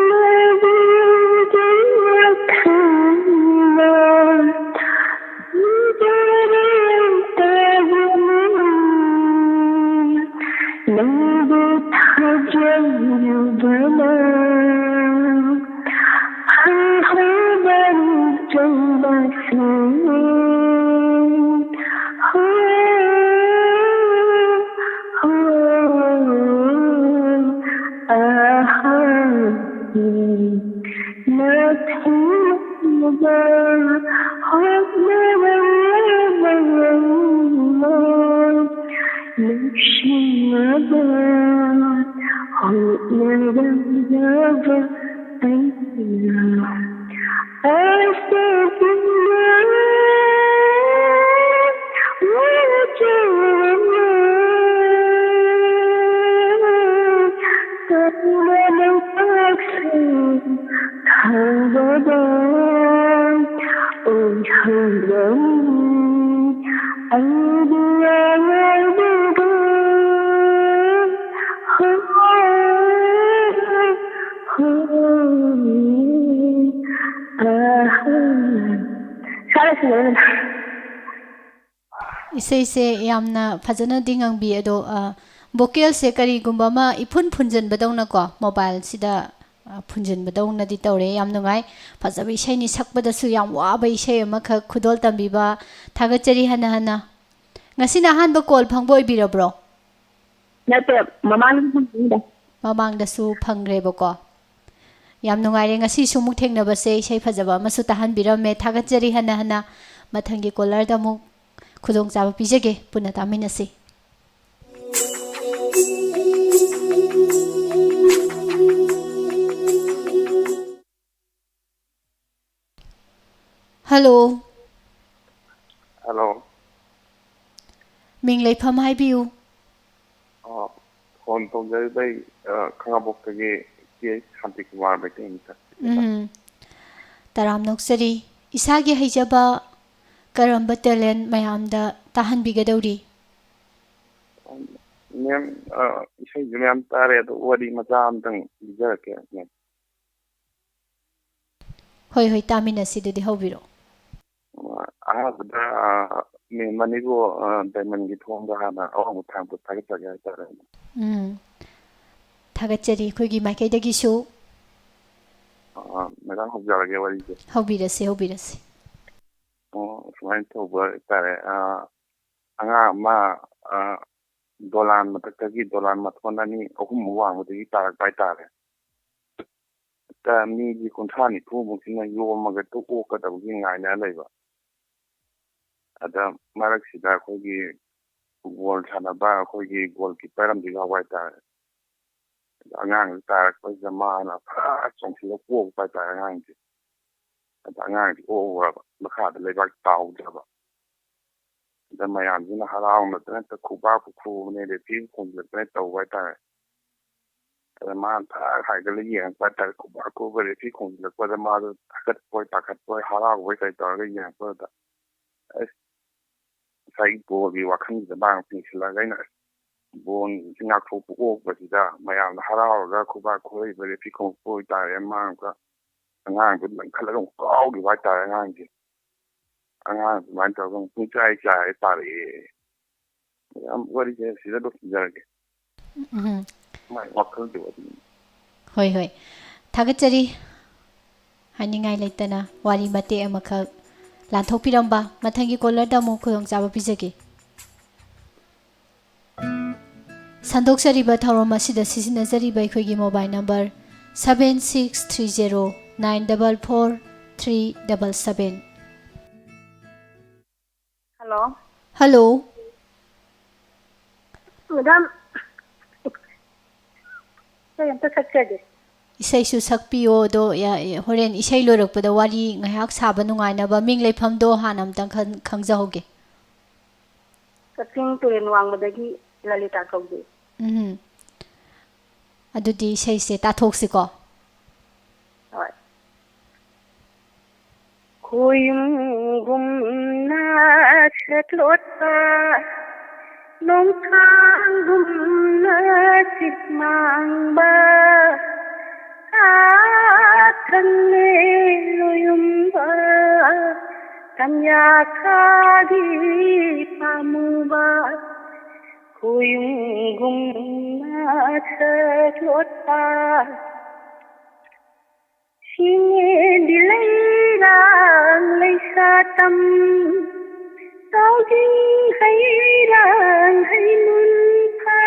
ꯂꯩꯕꯤꯒꯤ ꯋꯥꯈꯜꯅ ꯈꯨꯝꯖꯔꯦ ꯇꯥꯕꯅꯤ꯫ ꯅꯪꯕꯨ ꯊꯥꯖꯔꯨꯕꯅ ꯐꯪꯍꯧꯕꯅꯤ꯫ ꯏꯁꯩꯁꯦ ꯌꯥꯝꯅ ꯐꯖꯅꯗꯤ ꯉꯪꯕꯤ, ꯑꯗꯣ, ꯑ, vocalꯁꯦ ꯀꯔꯤꯒꯨꯝꯕ ꯑꯃ ꯏꯐꯨꯟ ꯐꯨꯟꯖꯟꯕꯗꯧꯅꯀꯣ, mobileꯁꯤꯗ, ꯑ, ꯐꯨꯟꯖꯟꯕꯗꯧꯅꯗꯤ ꯇꯧꯔꯦ꯫ ꯌꯥꯝ ꯅꯨꯡꯉꯥꯏ꯫ ꯐꯖꯕ ꯏꯁꯩꯅꯤ, ꯁꯛꯄꯗꯁꯨ ꯌꯥꯝ ꯋꯥꯕ ꯏꯁꯩ ꯑꯃꯈꯛ ꯈꯨꯗꯣꯜ ꯇꯝꯕꯤꯕ꯫ ꯊꯥꯒꯠꯆꯔꯤ ꯍꯟꯅ ꯍꯟꯅ꯫ ꯉꯁꯤꯅ ꯑꯍꯥꯟꯕ call ꯐꯪꯕ ꯑꯣꯏꯕꯤꯔꯕ꯭ꯔꯣ? ꯅꯠꯇꯦ, ꯃꯃꯥꯡꯗꯁꯨ ꯐꯪꯉꯤꯗ꯫ ꯃꯃꯥꯡꯗꯁꯨ ꯐꯪꯈ꯭ꯔꯦꯕꯀꯣ꯫ ꯌꯥꯝ ꯅꯨꯡꯉꯥꯏꯔꯦ, ꯉꯁꯤꯁꯨ ꯑꯃꯨꯛ ꯊꯦꯡꯅꯕꯁꯦ, ꯏꯁꯩ ꯐꯖꯕ ꯑꯃꯁꯨ ꯇꯥꯍꯟꯕꯤꯔꯝꯃꯦ꯫ ꯊꯥꯒꯠꯆꯔꯤ ꯍꯟꯅ ꯍꯟꯅ꯫ ꯃꯊꯪꯒꯤ callerꯗ ꯑꯃꯨꯛ ꯈꯨꯗꯣꯡꯆꯥꯕ ꯄꯤꯖꯒꯦ, ꯄꯨꯟꯅ ꯇꯥꯃꯤꯟꯅꯁꯤ꯫ Hello꯫ Hello꯫ ꯃꯤꯡ ꯂꯩꯐꯝ ꯍꯥꯏꯕꯤꯌꯨ꯫ ꯑ, phone ꯇꯧꯖꯔꯤꯕ ꯑꯩ, ꯑ, ꯈꯥꯉꯕꯣꯛꯇꯒꯤ ꯀꯦ ꯁꯥꯟꯇꯤꯀꯨꯃꯥꯔ ꯃꯩꯇꯩꯅꯤ, sir꯫ ꯎꯝ꯫ ꯇꯔꯥꯝꯅ ꯑꯣꯛꯆꯔꯤ꯫ ꯏꯁꯥꯒꯤ ꯍꯩꯖꯕ ꯀꯔꯝꯕ talent ꯃꯌꯥꯝꯗ ꯇꯥꯍꯟꯕꯤꯒꯗꯧꯔꯤ? Ma'am, ꯑ, ꯏꯁꯩꯁꯨ ꯃꯌꯥꯝ ꯇꯥꯔꯦ, ꯑꯗꯣ ꯋꯥꯔꯤ ꯃꯆꯥ ꯑꯝꯇꯪ ꯂꯤꯖꯔꯛꯀꯦ, ma'am꯫ ꯍꯣꯏ, ꯍꯣꯏ, ꯇꯥꯃꯤꯟꯅꯁꯤ꯫ ꯑꯗꯨꯗꯤ ꯍꯧꯕꯤꯔꯛꯑꯣ꯫ ꯑꯍꯥꯟꯕꯗ, ꯑ, ma'am ꯑꯅꯤꯕꯨ, ꯑ, diamondꯒꯤ ꯊꯣꯡꯗ ꯍꯥꯟꯅ ꯑꯋꯥꯡꯕ ꯊꯥꯛꯇ ꯊꯥꯒꯠꯆꯒꯦ ꯍꯥꯏꯇꯥꯔꯦ꯫ ꯎꯝ꯫ ꯊꯥꯒꯠꯆꯔꯤ ꯑꯩꯈꯣꯏꯒꯤ ꯃꯥꯏꯀꯩꯗꯒꯤꯁꯨ꯫ ꯑ, madam, ꯍꯧꯖꯔꯒꯦ ꯋꯥꯔꯤꯁꯦ꯫ ꯍꯧꯕꯤꯔꯁꯤ, ꯍꯧꯕꯤꯔꯁꯤ꯫ ꯑꯣ, ꯁꯨꯃꯥꯏꯅ ꯇꯧꯕ ꯍꯥꯏꯇꯥꯔꯦ꯫ ꯑꯥ, ꯑꯉꯥꯡ ꯑꯃ, ꯑꯥ, ꯗꯣꯂꯥꯟ ꯃꯊꯛꯇꯒꯤ, ꯗꯣꯂꯥꯟ ꯃꯊꯣꯟ ꯑꯅꯤ ꯑꯍꯨꯝꯃꯨꯛ ꯋꯥꯡꯕꯗꯒꯤ ꯇꯥꯔꯛꯄ ꯍꯥꯏꯇꯥꯔꯦ꯫ ꯍꯦꯛꯇ ꯃꯤꯒꯤ ꯀꯨꯟꯊ꯭ꯔꯥ ꯅꯤꯐꯨꯃꯨꯛꯁꯤꯅ ꯌꯣꯝꯃꯒ ꯍꯦꯛꯇ ꯑꯣꯛꯀꯗꯕꯒꯤ ꯉꯥꯏꯅ ꯂꯩꯕ꯫ ꯑꯗ ꯃꯔꯛꯁꯤꯗ ꯑꯩꯈꯣꯏꯒꯤ ꯐꯨꯠꯕꯣꯜ ꯁꯥꯟꯅꯕ ꯑꯩꯈꯣꯏꯒꯤ ꯒꯣꯜ ꯀꯤꯞꯄꯔ ꯑꯃꯗꯤ ꯌꯥꯎꯕ ꯍꯥꯏꯇꯥꯔꯦ꯫ ꯑꯗ ꯑꯉꯥꯡꯁꯤ ꯇꯥꯔꯛꯄꯁꯤꯗ ꯃꯥꯅ ꯐꯠ ꯆꯣꯡꯁꯤꯜꯂꯒ ꯑꯣꯛꯄ ꯍꯥꯏꯇꯥꯔꯦ ꯑꯉꯥꯡꯁꯦ꯫ ꯑꯗ ꯑꯉꯥꯡꯁꯤ ꯑꯣꯛꯎꯔꯕ ꯃꯈꯥꯗ ꯂꯩꯕꯥꯛ ꯇꯥꯍꯧꯗ꯭ꯔꯕ꯫ ꯑꯗ ꯃꯌꯥꯝꯁꯤꯅ ꯍꯔꯥꯎꯅꯗꯅ ꯍꯦꯛꯇ ꯈꯨꯕꯥꯛꯄꯨ ꯈꯨꯕꯅꯦ, ꯔꯦꯐ꯭ꯔꯤ ꯈꯣꯡꯖꯤꯜꯂꯛꯇꯅ ꯇꯧꯕ ꯍꯥꯏꯇꯥꯔꯦ꯫ ꯑꯗ ꯃꯥꯅ ꯐꯠ ꯍꯥꯏꯒꯠꯂ ꯌꯦꯡꯉꯛꯄ ꯍꯥꯏꯇꯥꯔꯦ꯫ ꯈꯨꯕꯥꯛ ꯈꯨꯕ ꯔꯦꯐ꯭ꯔꯤ ꯈꯣꯡꯖꯤꯜꯂꯛꯄꯗ ꯃꯥꯗꯣ ꯊꯥꯒꯠꯄꯣꯏ ꯄꯥꯈꯠꯄꯣꯏ ꯍꯔꯥꯎꯕꯣꯏ ꯀꯩ ꯇꯧꯔꯒ ꯌꯦꯡꯉꯛꯄꯗꯨꯗ, ꯑꯁ, ꯉꯁꯥꯏꯒꯤ ꯕꯣꯜꯒꯤ ꯋꯥꯈꯜꯁꯤꯗ ꯃꯥꯅ ꯄꯨꯁꯤꯜꯂꯒ ꯑꯩꯅ, ꯑꯁ, ꯕꯣꯜꯁꯤ ꯉꯥꯛꯊꯣꯛꯄ ꯑꯣꯛꯄꯁꯤꯗ ꯃꯌꯥꯝꯅ ꯍꯔꯥꯎꯔꯒ ꯈꯨꯕꯥꯛ ꯈꯨꯔꯛꯏꯕ ꯔꯦꯐ꯭ꯔꯤ ꯈꯣꯡꯉꯛꯄ ꯑꯣꯏꯇꯥꯔꯦ, ꯃꯥ ꯑꯃꯨꯛꯀ ꯑꯉꯥꯡꯗꯨ ꯂꯪꯈꯠꯂꯒ ꯑꯃꯨꯛ ꯀꯥꯎꯈꯤꯕ ꯍꯥꯏꯇꯥꯔꯦ ꯑꯉꯥꯡꯁꯦ꯫ ꯑꯉꯥꯡ ꯑꯗꯨꯃꯥꯏꯅ ꯇꯧꯔꯒ ꯑꯃꯨꯛ ꯄꯨꯡꯆꯥꯏ ꯆꯥꯏꯔꯦ ꯇꯥꯔꯛꯑꯦ꯫ ꯌꯥꯝ ꯋꯥꯔꯤꯁꯦ ꯁꯤꯗ ꯂꯣꯏꯁꯤꯟꯖꯔꯒꯦ꯫ ꯎꯝ꯫ ꯃꯥꯏ ꯋꯥꯈꯜꯒꯤ ꯋꯥꯔꯤ꯫ ꯍꯣꯏ, ꯍꯣꯏ꯫ ꯊꯥꯒꯠꯆꯔꯤ꯫ ꯍꯥꯏꯅꯤꯡꯉꯥꯏ ꯂꯩꯇꯅ ꯋꯥꯔꯤ ꯃꯇꯦꯛ ꯑꯃꯈꯛ ꯂꯥꯟꯊꯣꯛꯄꯤꯔꯝꯕ꯫ ꯃꯊꯪꯒꯤ ꯀꯣꯂꯔꯗ ꯑꯃꯨꯛ ꯈꯨꯗꯣꯡꯆꯥꯕ ꯄꯤꯖꯒꯦ꯫ ꯁꯟꯗꯣꯛꯆꯔꯤꯕ ꯊꯧꯔꯝ ꯑꯁꯤꯗ ꯁꯤꯖꯤꯟꯅꯖꯔꯤꯕ ꯑꯩꯈꯣꯏꯒꯤ mobile number seven six three zero nine double four three double seven꯫ Hello. Hello. Madam, ꯏꯁꯩ ꯑꯝꯇ ꯁꯛꯆꯒꯦ꯫ ꯏꯁꯩꯁꯨ ꯁꯛꯄꯤꯌꯣ, ꯑꯗꯣ ꯌꯥ-, ꯍꯣꯔꯦꯟ ꯏꯁꯩ ꯂꯣꯏꯔꯛꯄꯗ ꯋꯥꯔꯤ ꯉꯥꯏꯍꯥꯛ ꯁꯥꯕ ꯅꯨꯡꯉꯥꯏꯅꯕ ꯃꯤꯡ ꯂꯩꯐꯝꯗꯣ ꯍꯥꯟꯅ ꯑꯝꯇꯪ ꯈꯪ-, ꯈꯪꯖꯍꯧꯒꯦ꯫ ꯀꯛꯆꯤꯡ ꯇꯨꯔꯦꯜ ꯋꯥꯡꯃꯗꯒꯤ ꯂꯂꯤꯇꯥ ꯀꯧꯖꯩ꯫ ꯎꯝ꯫ ꯑꯗꯨꯗꯤ ꯏꯁꯩꯁꯦ ꯇꯥꯊꯣꯛꯁꯤꯀꯣ꯫ ꯍꯣꯏ꯫ ꯈꯣꯏꯌꯨꯝꯒꯨꯝꯅ ꯁꯛꯂꯣꯠꯄ, ꯅꯣꯡꯊꯥꯡꯒꯨꯝꯅ ꯆꯤꯛ ꯃꯥꯡꯕ, ꯀꯥꯊꯪꯅꯦ ꯂꯣꯌꯨꯝꯕ, ꯇꯝꯌꯥꯈꯥꯒꯤ ꯄꯥꯝꯃꯨꯕ, ꯈꯣꯏꯌꯨꯝꯒꯨꯝꯅ ꯁꯛꯂꯣꯠꯄ꯫ ꯏꯉꯦꯟꯗꯤ ꯂꯩꯔꯥꯡ ꯂꯩꯁꯥ ꯇꯝ, ꯇꯥꯎꯖꯤꯡ ꯍꯩꯔꯥꯡ ꯍꯩꯃꯨꯟ ꯐꯥ,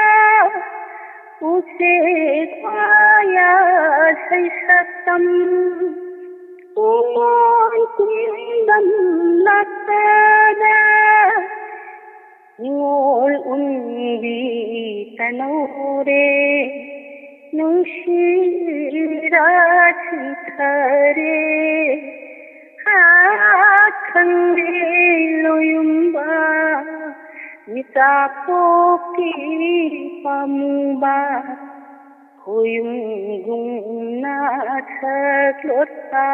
ꯎꯆꯦꯛ ꯋꯥꯌꯥ ꯁꯩꯁꯛꯇꯝ, ꯎꯃꯣꯟ ꯀꯨꯝꯗꯝ ꯂꯥꯛꯄꯗ, ꯅꯤꯉꯣꯜ ꯎꯟꯕꯤ ꯇꯅꯧꯔꯦ, ꯅꯨꯡꯁꯤꯔꯥ ꯆꯤꯊꯔꯦ꯫ ꯍꯥ, ꯈꯪꯂꯦ ꯂꯣꯌꯨꯝꯕ, ꯃꯤꯆꯥ ꯄꯣꯛꯀꯤ ꯄꯥꯝꯃꯨꯕ, ꯈꯣꯌꯨꯝ ꯒꯨꯝꯅ ꯁꯛꯂꯣꯠꯄ꯫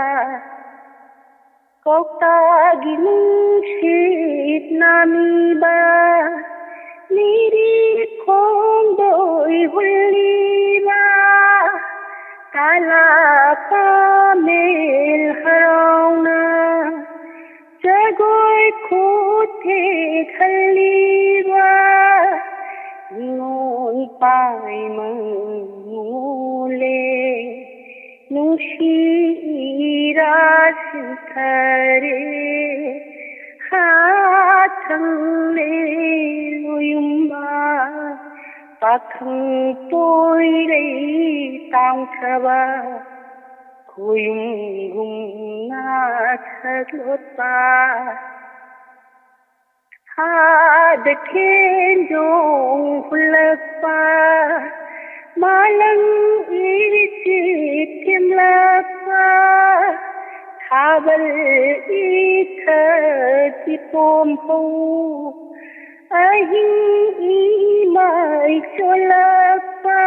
ꯀꯧꯇꯥꯒꯤ ꯅꯨꯡꯁꯤꯠ ꯅꯥꯃꯤꯕ, ꯂꯤꯔꯤ ꯈꯣꯡꯗꯣꯏ ꯍꯨꯜꯂꯤꯕ, ꯀꯥꯂꯥ ꯀꯥꯃꯦꯜ ꯍꯔꯥꯎꯅ, ꯖꯒꯣꯏ ꯈꯨꯠꯊꯦꯛ ꯍꯜꯂꯤꯕ, ꯅꯤꯉꯣꯜ ꯄꯥꯏꯃꯪ ꯅꯤꯉꯣꯜꯂꯦ꯫ ꯅꯨꯡꯁꯤ ꯏꯔꯥ ꯁꯤꯟꯊꯔꯦ, ꯍꯥ, ꯊꯪꯂꯦ ꯂꯣꯌꯨꯝꯕ, ꯄꯥꯈꯪ ꯄꯣꯏꯔꯩ ꯇꯥꯡꯊꯕ, ꯈꯣꯌꯨꯝꯒꯨꯝꯅ ꯁꯛꯂꯣꯠꯄ꯫ ꯍꯥꯗ ꯈꯦꯟꯖꯣꯡ ꯍꯨꯜꯂꯛꯄ, ꯃꯥꯂꯪ ꯏꯆꯦ ꯊꯦꯝꯂꯛꯄ, ꯊꯥꯕꯜ ꯏꯊꯛꯀꯤ ꯄꯣꯝꯍꯧ, ꯑꯍꯤꯡ ꯏꯃꯥꯏ ꯆꯣꯜꯂꯛꯄ,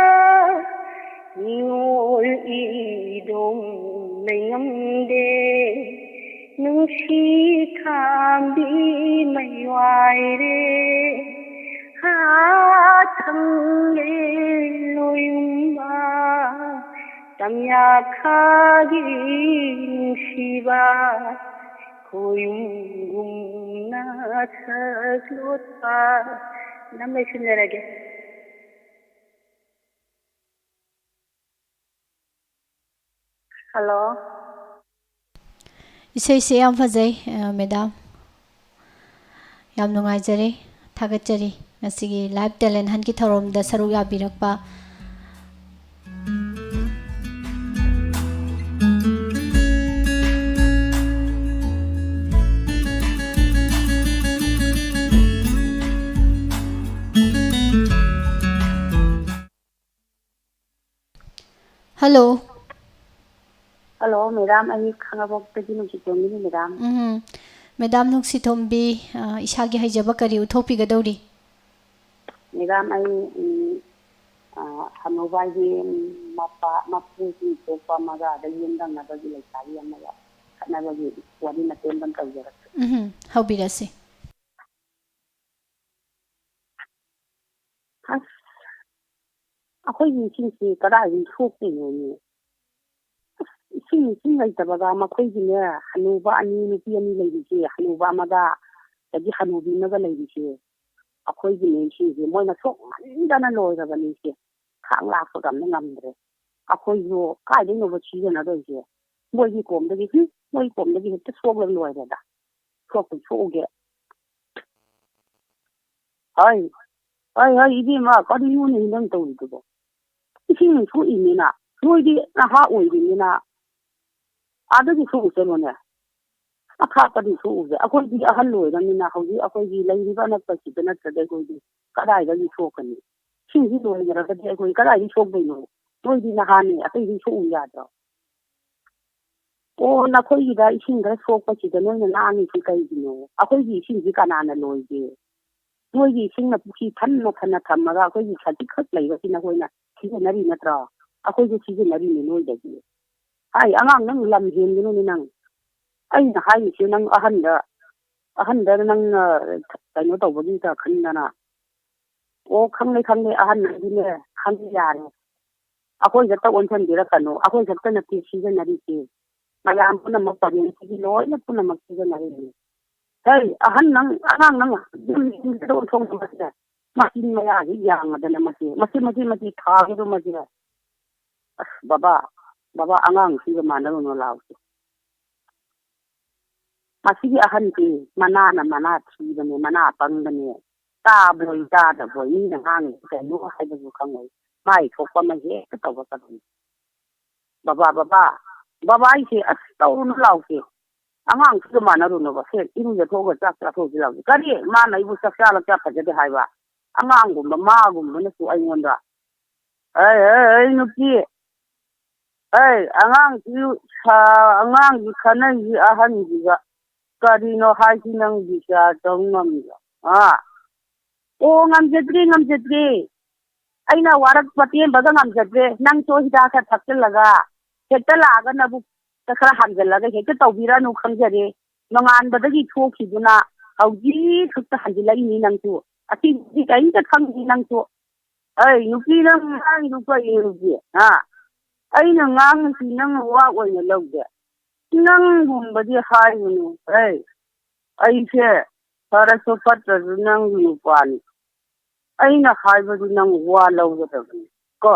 ꯅꯤꯉꯣꯜ ꯏꯗꯣꯝ ꯂꯩꯉꯝꯗꯦ, ꯅꯨꯡꯁꯤ ꯈꯥꯝꯕꯤ ꯃꯩꯋꯥꯏꯔꯦ, ꯍꯥ, ꯊꯪꯂꯦ ꯂꯣꯌꯨꯝꯕ, ꯇꯝꯌꯥꯈꯥꯒꯤ ꯅꯨꯡꯁꯤꯕ, ꯈꯣꯌꯨꯝꯒꯨꯝꯅ ꯁꯛꯂꯣꯠꯄ꯫ ꯅꯝ ꯂꯣꯏꯁꯤꯟꯖꯔꯒꯦ꯫ ꯍꯜꯂꯣ꯫ ꯏꯁꯩꯁꯦ ꯌꯥꯝ ꯐꯖꯩ, ꯑ, ꯃꯦꯗꯥꯝ꯫ ꯌꯥꯝ ꯅꯨꯡꯉꯥꯏꯖꯔꯦ, ꯊꯥꯒꯠꯆꯔꯤ꯫ ꯉꯁꯤꯒꯤ Live Talent Huntꯀꯤ ꯊꯧꯔꯝꯗ ꯁꯔꯨꯛ ꯌꯥꯕꯤꯔꯛꯄ꯫ ꯍꯜꯂꯣ꯫ ꯍꯜꯂꯣ, ꯃꯦꯗꯥꯝ, ꯑꯩ ꯈꯥꯉꯕꯣꯛꯇꯒꯤ ꯅꯨꯡꯁꯤꯇꯣꯝꯕꯤꯅꯤ, ꯃꯦꯗꯥꯝ꯫ ꯎꯝ, ꯃꯦꯗꯥꯝ ꯅꯨꯡꯁꯤꯇꯣꯝꯕꯤ, ꯑ, ꯏꯁꯥꯒꯤ ꯍꯩꯖꯕ ꯀꯔꯤ ꯎꯠꯊꯣꯛꯄꯤꯒꯗꯧꯔꯤ? ꯃꯦꯗꯥꯝ, ꯑꯩ, ꯎꯝ, ꯑ, ꯍꯅꯨꯕꯥꯏꯒꯤ ꯃꯄꯥ, ꯃꯄꯨꯒꯤ ꯊꯣꯛꯄ ꯑꯃꯒ, ꯑꯗꯒꯤ ꯌꯨꯝꯊꯪꯅꯕꯒꯤ ꯂꯩꯁꯥꯕꯤ ꯑꯃꯒ ꯈꯠꯅꯕꯒꯤ ꯋꯥꯔꯤ ꯃꯇꯦꯛ ꯑꯃ ꯇꯧꯖꯔꯛꯀꯦ꯫ ꯎꯝ, ꯍꯧꯕꯤꯔꯁꯤ꯫ ꯑꯁ, ꯑꯩꯈꯣꯏꯒꯤ ꯏꯁꯤꯡꯁꯤ ꯀꯗꯥꯏꯗꯒꯤ ꯁꯣꯛꯇꯣꯏꯅꯣꯅꯦ? ꯑꯁ, ꯏꯁꯤꯡ, ꯏꯁꯤꯡ ꯂꯩꯇꯕꯒ ꯃꯈꯣꯏꯒꯤꯅꯦ, ꯍꯅꯨꯕ ꯑꯅꯤ, ꯅꯨꯄꯤ ꯑꯅꯤ ꯂꯩꯔꯤꯁꯦ, ꯍꯅꯨꯕ ꯑꯃꯒ, ꯑꯗꯒꯤ ꯍꯅꯨꯕꯤ ꯑꯃꯒ ꯂꯩꯔꯤꯁꯦ, ꯑꯩꯈꯣꯏꯒꯤꯅꯦ ꯏꯁꯤꯡꯁꯦ, ꯃꯣꯏꯅ ꯁꯣꯛꯃꯟꯗꯅ ꯂꯣꯏꯔꯕꯅꯤ ꯏꯆꯦ꯫ ꯈꯥꯡ ꯂꯥꯛꯄꯒ ꯑꯝꯇ ꯉꯝꯗ꯭ꯔꯦ꯫ ꯑꯩꯈꯣꯏꯁꯨ ꯀꯥꯏꯗꯩꯅꯣꯕ ꯁꯤꯖꯤꯟꯅꯗꯣꯏꯁꯦ? ꯃꯣꯏꯒꯤ ꯀꯣꯝꯗꯒꯤ, ꯍꯨꯝ, ꯃꯣꯏꯒꯤ ꯀꯣꯝꯗꯒꯤ ꯍꯦꯛꯇ ꯁꯣꯛꯂꯒ ꯂꯣꯏꯔꯦꯗ꯫ ꯁꯣꯛꯄꯩ ꯁꯣꯛꯎꯒꯦ꯫ ꯍꯥꯏ, ꯍꯥꯏ, ꯍꯥꯏ, ꯏꯕꯦꯝꯃ, ꯀꯔꯤꯅꯣꯅꯦ ꯅꯪ ꯇꯧꯔꯤꯗꯨꯕꯣ? ꯏꯁꯤꯡ ꯁꯣꯛꯏꯅꯤꯅ, ꯅꯣꯏꯗꯤ ꯅꯍꯥ ꯑꯣꯏꯔꯤꯅꯤꯅ, ꯑꯥꯗꯒꯤ ꯁꯣꯛꯎ ꯆꯠꯂꯣꯅꯦ꯫ ꯑꯊꯥꯞꯄꯗꯤ ꯁꯣꯛꯎꯁꯦ꯫ ꯑꯩꯈꯣꯏꯗꯤ ꯑꯍꯜ ꯑꯣꯏꯔꯕꯅꯤꯅ, ꯍꯧꯖꯤꯛ ꯑꯩꯈꯣꯏꯒꯤ ꯂꯩꯔꯤꯕ ꯑꯅꯛꯄꯁꯤꯗ ꯅꯠꯇ꯭ꯔꯗꯤ ꯑꯩꯈꯣꯏꯗꯤ ꯀꯗꯥꯏꯗꯒꯤ ꯁꯣꯛꯀꯅꯤ? ꯏꯁꯤꯡꯁꯤ ꯂꯣꯏꯈ꯭ꯔꯒꯗꯤ ꯑꯩꯈꯣꯏ ꯀꯗꯥꯏꯗꯒꯤ ꯁꯣꯛꯇꯣꯏꯅꯣ? ꯅꯣꯏꯗꯤ ꯅꯍꯥꯅꯤ, ꯑꯇꯩꯗꯤ ꯁꯣꯛꯎ ꯌꯥꯗ꯭ꯔꯣ? ꯑꯣ, ꯅꯈꯣꯏꯒꯤꯗ ꯏꯁꯤꯡ ꯈꯔ ꯁꯣꯛꯄꯁꯤꯗ ꯅꯣꯏꯅ ꯉꯥꯡꯉꯤꯁꯤ ꯀꯩꯒꯤꯅꯣ? ꯑꯩꯈꯣꯏꯒꯤ ꯏꯁꯤꯡꯁꯤ ꯀꯅꯥꯅ ꯂꯣꯏꯒꯦ? ꯅꯣꯏꯒꯤ ꯏꯁꯤꯡꯅ ꯄꯨꯈ꯭ꯔꯤ ꯊꯟꯅ ꯊꯟꯅ ꯊꯝꯃꯒ ꯑꯩꯈꯣꯏꯒꯤ ꯈꯖꯤꯛꯈꯛ ꯂꯩꯕꯁꯤ ꯅꯈꯣꯏꯅ ꯁꯤꯖꯤꯟꯅꯔꯤ ꯅꯠꯇ꯭ꯔꯣ? ꯑꯩꯈꯣꯏꯁꯨ ꯁꯤꯖꯤꯟꯅꯔꯤꯅꯤ ꯅꯣꯏꯗꯒꯤ꯫ ꯍꯥꯏ, ꯑꯉꯥꯡ, ꯅꯪ ꯂꯝ ꯍꯦꯟꯒꯅꯨꯅꯦ ꯅꯪ꯫ ꯑꯩꯅ ꯍꯥꯏꯔꯤꯁꯦ ꯅꯪ ꯑꯍꯟꯗ, ꯑꯍꯟꯗ ꯅꯪꯅ ꯀꯩꯅꯣ ꯇꯧꯕꯒꯤꯗ ꯈꯟꯗꯅ꯫ ꯑꯣ, ꯈꯪꯂꯦ, ꯈꯪꯂꯦ, ꯑꯍꯟ ꯍꯥꯏꯗꯤꯅꯦ, ꯈꯪꯉꯦ, ꯌꯥꯔꯦ꯫ ꯑꯩꯈꯣꯏ ꯈꯛꯇ ꯑꯣꯟꯁꯤꯟꯕꯤꯔꯛꯀꯅꯨ, ꯑꯩꯈꯣꯏ ꯈꯛꯇ ꯅꯠꯇꯦ ꯁꯤꯖꯤꯟꯅꯔꯤꯁꯦ, ꯃꯌꯥꯝ ꯄꯨꯝꯅꯃꯛ ꯄꯔꯦꯡꯁꯤꯒꯤ ꯂꯣꯏꯅ ꯄꯨꯝꯅꯃꯛ ꯁꯤꯖꯤꯟꯅꯔꯤꯅꯤ꯫ ꯍꯩ, ꯑꯍꯟ ꯅꯪ, ꯑꯉꯥꯡ ꯅꯪ, ꯌꯨꯝ ꯌꯨꯝꯁꯤꯗ ꯑꯣꯟꯊꯣꯛꯅꯕꯁꯦ, ꯃꯆꯤꯟ ꯃꯌꯥꯁꯤ ꯌꯥꯡꯉꯗꯅ ꯃꯁꯤ, ꯃꯁꯤ, ꯃꯁꯤ, ꯃꯁꯤ ꯊꯥꯒꯤꯗꯣ ꯃꯁꯤ꯫ ꯑꯁ, ꯕꯕꯥ, ꯕꯕꯥ, ꯑꯉꯥꯡꯁꯤꯒ ꯃꯥꯟꯅꯔꯨꯅꯨ ꯂꯥꯎꯁꯦ꯫ ꯃꯁꯤꯒꯤ ꯑꯍꯟꯁꯤ ꯃꯅꯥꯅ ꯃꯅꯥ ꯊꯤꯕꯅꯦ, ꯃꯅꯥ ꯄꯪꯕꯅꯦ꯫ ꯇꯥꯕꯣꯏ ꯇꯥꯗꯕꯣꯏ ꯃꯤꯅ ꯉꯥꯡꯉꯤꯁꯤ ꯀꯩꯅꯣ ꯍꯥꯏꯕꯁꯨ ꯈꯪꯉꯣꯏ꯫ ꯃꯥꯏ ꯊꯣꯛꯄ ꯑꯃ ꯍꯦꯛꯇ ꯇꯧꯔꯛꯀꯗꯕꯅꯤ꯫ "ꯕꯕꯥ, ꯕꯕꯥ, ꯕꯕꯥ ꯑꯩꯁꯦ ꯑꯁ ꯇꯧꯔꯨꯅꯨ ꯂꯥꯎꯁꯦ꯫ ꯑꯉꯥꯡꯁꯤꯒ ꯃꯥꯟꯅꯔꯨꯅꯨꯕ꯫ ꯁꯦ, ꯏꯔꯨꯖꯊꯣꯛꯑꯒ ꯆꯥꯛ ꯆꯥꯊꯣꯛꯑꯁꯤ ꯂꯥꯎꯁꯦ"꯫ ꯀꯔꯤ? ꯃꯥꯅ ꯑꯩꯕꯨ ꯆꯥꯛ ꯆꯥ ꯂꯥꯛꯆꯥ ꯐꯖꯗꯦ ꯍꯥꯏꯕ? ꯑꯉꯥꯡꯒꯨꯝꯕ ꯃꯥꯒꯨꯝꯕꯅꯁꯨ ꯑꯩꯉꯣꯟꯗ꯫ "ꯑꯩ, ꯑꯩ, ꯑꯩ ꯅꯨꯄꯤ, ꯑꯩ ꯑꯉꯥꯡꯁꯤ ꯁꯥ-, ꯑꯉꯥꯡꯁꯤ ꯈꯟꯅꯩꯁꯤ ꯑꯍꯟꯁꯤꯒ꯫ ꯀꯔꯤꯅꯣ ꯍꯥꯏꯁꯤ ꯅꯪ ꯕꯤꯆꯥꯔ ꯇꯧ ꯉꯝꯗ꯭ꯔꯣ? ꯑꯥ? ꯑꯣ, ꯉꯝꯖꯗ꯭ꯔꯦ, ꯉꯝꯖꯗ꯭ꯔꯦ꯫ ꯑꯩꯅ ꯋꯥꯔꯛ ꯄꯇꯦꯟꯕꯒ ꯉꯝꯖꯗ꯭ꯔꯦ꯫ ꯅꯪꯁꯨ ꯍꯤꯗꯥꯛ ꯈꯔ ꯊꯛꯆꯜꯂꯒ ꯍꯦꯛꯇ ꯂꯥꯛꯑꯒ ꯅꯕꯨꯛꯇ ꯈꯔ ꯍꯥꯟꯖꯜꯂꯒ ꯍꯦꯛꯇ ꯇꯧꯕꯤꯔꯅꯨ ꯈꯪꯖꯔꯦ꯫ ꯅꯣꯡꯉꯥꯟꯕꯗꯒꯤ ꯊꯣꯛꯈꯤꯗꯨꯅ ꯍꯧꯖꯤꯛ ꯈꯛꯇ ꯍꯟꯖꯤꯜꯂꯛꯏꯅꯤ ꯅꯪꯁꯨ꯫ ꯑꯁꯤꯗꯤ ꯀꯔꯤꯝꯇ ꯈꯪꯗꯦ ꯅꯪꯁꯨ꯫ ꯑꯩ ꯅꯨꯄꯤ ꯅꯪ ꯉꯥꯡꯉꯤꯗꯨ ꯀꯔꯤꯅꯣ ꯍꯧꯖꯤꯛ? ꯍꯥ? ꯑꯩꯅ ꯉꯥꯡꯉꯤꯁꯤ ꯅꯪꯅ ꯋꯥ ꯑꯣꯏꯅ ꯂꯧꯗꯦ꯫ ꯅꯪꯒꯨꯝꯕꯗꯤ ꯍꯥꯏꯒꯅꯨ꯫ ꯑꯩ, ꯑꯩꯁꯦ ꯐꯔꯁꯨ ꯐꯠꯇ꯭ꯔꯁꯨ ꯅꯪꯒꯤ ꯅꯨꯄꯥꯅꯤ꯫ ꯑꯩꯅ ꯍꯥꯏꯕꯗꯤ ꯅꯪ ꯋꯥ ꯂꯧꯒꯗꯕꯅꯤ ꯀꯣ꯫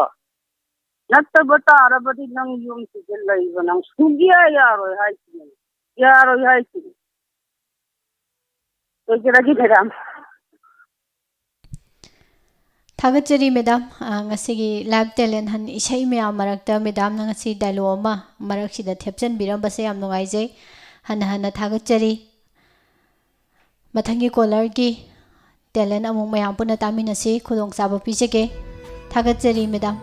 ꯅꯠꯇꯕ ꯇꯥꯔꯕꯗꯤ ꯅꯪ ꯌꯨꯝꯁꯤꯗ ꯂꯩꯕ ꯅꯪ ꯁꯨꯡꯌꯥ ꯌꯥꯔꯣꯏ ꯍꯥꯏꯁꯤꯅꯤ꯫ ꯌꯥꯔꯣꯏ ꯍꯥꯏꯁꯤꯅꯤ꯫ ꯂꯣꯏꯖꯔꯒꯦ, ꯃꯦꯗꯥꯝ꯫ ꯊꯥꯒꯠꯆꯔꯤ, ꯃꯦꯗꯥꯝ꯫ ꯑ, ꯉꯁꯤꯒꯤ live talent hunt ꯏꯁꯩ ꯃꯌꯥꯝ ꯃꯔꯛꯇ ꯃꯦꯗꯥꯝꯅ ꯉꯁꯤ dialogue ꯑꯃ ꯃꯔꯛꯁꯤꯗ ꯊꯦꯞꯆꯟꯕꯤꯔꯝꯕꯁꯦ ꯌꯥꯝ ꯅꯨꯡꯉꯥꯏꯖꯩ꯫ ꯍꯟꯅ ꯍꯟꯅ ꯊꯥꯒꯠꯆꯔꯤ꯫ ꯃꯊꯪꯒꯤ callerꯒꯤ talent ꯑꯃꯨꯛ ꯃꯌꯥꯝ ꯄꯨꯟꯅ ꯇꯥꯃꯤꯟꯅꯁꯤ꯫ ꯈꯨꯗꯣꯡꯆꯥꯕ ꯄꯤꯖꯒꯦ꯫ ꯊꯥꯒꯠꯆꯔꯤ, madam.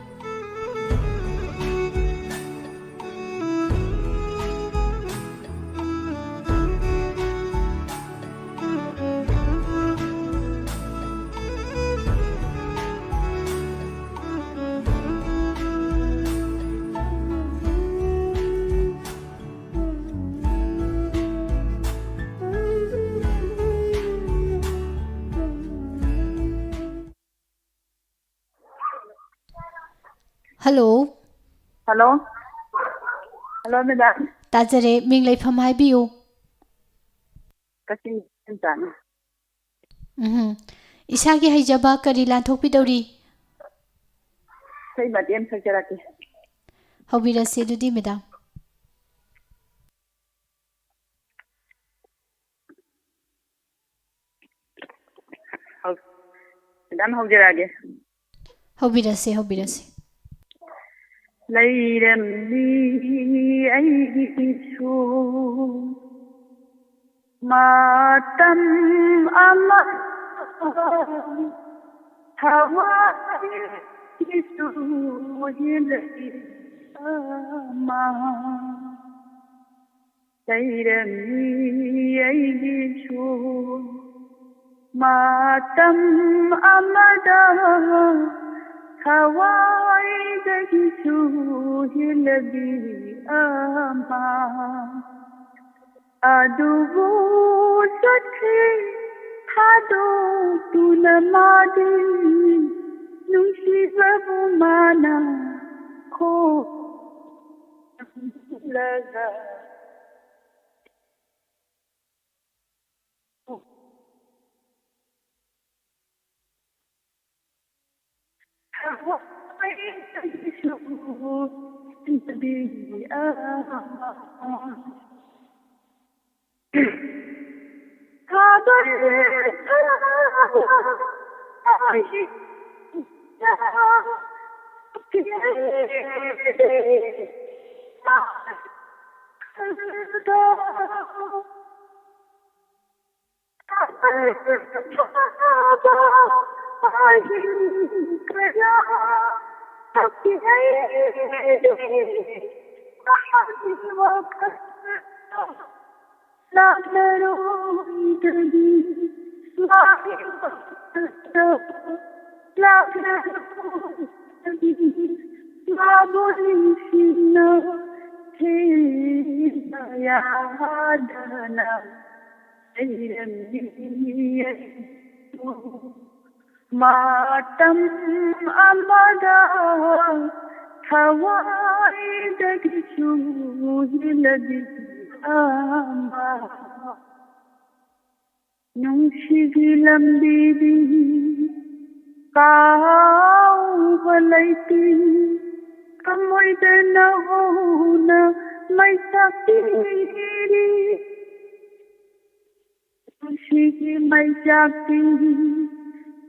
Hello꯫ Hello꯫ Hello, madam꯫ ꯇꯥꯖꯔꯦ, ꯃꯤꯡ ꯂꯩꯐꯝ ꯍꯥꯏꯕꯤꯌꯨ꯫ ꯀꯛꯆꯤꯡ ꯏꯆꯥꯅꯤ꯫ ꯎꯝ꯫ ꯏꯁꯥꯒꯤ ꯍꯩꯖꯕ ꯀꯔꯤ ꯂꯥꯟꯊꯣꯛꯄꯤꯗꯧꯔꯤ? ꯏꯁꯩ ꯃꯇꯦꯛ ꯑꯃ ꯁꯛꯆꯔꯛꯀꯦ꯫ ꯍꯧꯕꯤꯔꯁꯤ ꯑꯗꯨꯗꯤ, ꯃꯦꯗꯥꯝ꯫ ꯃꯦꯗꯥꯝ, ꯍꯧꯖꯔꯛꯑꯒꯦ꯫ ꯍꯧꯕꯤꯔꯁꯤ, ꯍꯧꯕꯤꯔꯁꯤ꯫ ꯂꯩꯔꯝꯃꯤ ꯑꯩꯒꯤꯁꯨ ꯃꯇꯝ ꯑꯃ, ꯊꯋꯥꯏꯒꯤꯁꯨ ꯍꯦꯜꯂꯛꯏ ꯑꯃ꯫ ꯂꯩꯔꯝꯃꯤ ꯑꯩꯒꯤꯁꯨ ꯃꯇꯝ ꯑꯃꯗ, ꯊꯋꯥꯏꯗꯒꯤꯁꯨ ꯍꯦꯜꯂꯕꯤ ꯑꯃ꯫ ꯑꯗꯨꯕꯨ ꯆꯠꯈꯤ ꯊꯥꯗꯣꯛꯇꯨꯅ ꯃꯥꯗꯤ, ꯅꯨꯡꯁꯤꯕꯕꯨ ꯃꯥꯅ ꯈꯣꯡꯂꯒ꯫ ꯂꯥꯛꯂꯔꯣꯏꯗ꯭ꯔꯗꯤ ꯃꯥꯒꯤ ꯃꯐꯝꯗ, ꯂꯥꯛꯂꯔꯣꯏꯗ꯭ꯔꯗꯤ ꯃꯥꯕꯨ ꯅꯤꯡꯁꯤꯡꯅ ꯊꯦꯝꯕ ꯌꯥꯗꯅ ꯂꯩꯔꯝꯃꯤ ꯑꯩꯁꯨ꯫ ꯃꯇꯝ ꯑꯃꯗ ꯊꯋꯥꯏꯗꯒꯤꯁꯨ ꯍꯦꯜꯂꯕꯤ ꯑꯃ꯫ ꯅꯨꯡꯁꯤꯒꯤ ꯂꯝꯕꯤꯗꯤ ꯀꯥꯎꯕ ꯂꯩꯇꯦ꯫ ꯊꯃꯣꯏꯗꯅ ꯍꯧꯅ ꯃꯩ ꯆꯥꯛꯄꯤꯔꯤ꯫ ꯄꯨꯟꯁꯤꯒꯤ ꯃꯩ ꯆꯥꯛꯄꯤ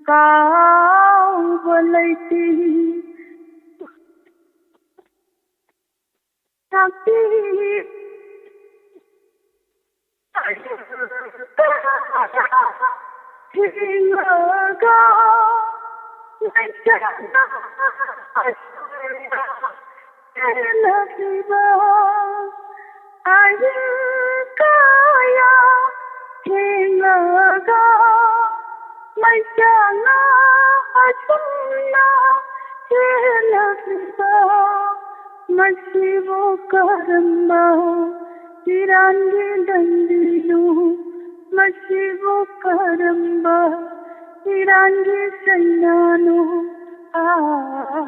ꯀꯥꯎꯕ ꯂꯩꯇꯦ꯫ ꯆꯥꯛꯄꯤ ꯊꯦꯡꯂꯒ ꯂꯩꯇꯅ ꯆꯦꯜꯂꯛꯂꯤꯕ ꯑꯍꯤꯡ ꯀꯌꯥ ꯊꯦꯡꯂꯒ ꯃꯩꯁꯥꯅ ꯑꯁꯨꯝꯅ ꯆꯦꯜꯂꯛꯂꯤꯕ ꯃꯁꯤꯕꯨ ꯀꯔꯝꯕ ꯏꯔꯥꯟꯒꯤ ꯂꯝꯕꯤꯅꯣ? ꯃꯁꯤꯕꯨ ꯀꯔꯝꯕ ꯏꯔꯥꯟꯒꯤ ꯆꯩꯅꯥꯅꯣ?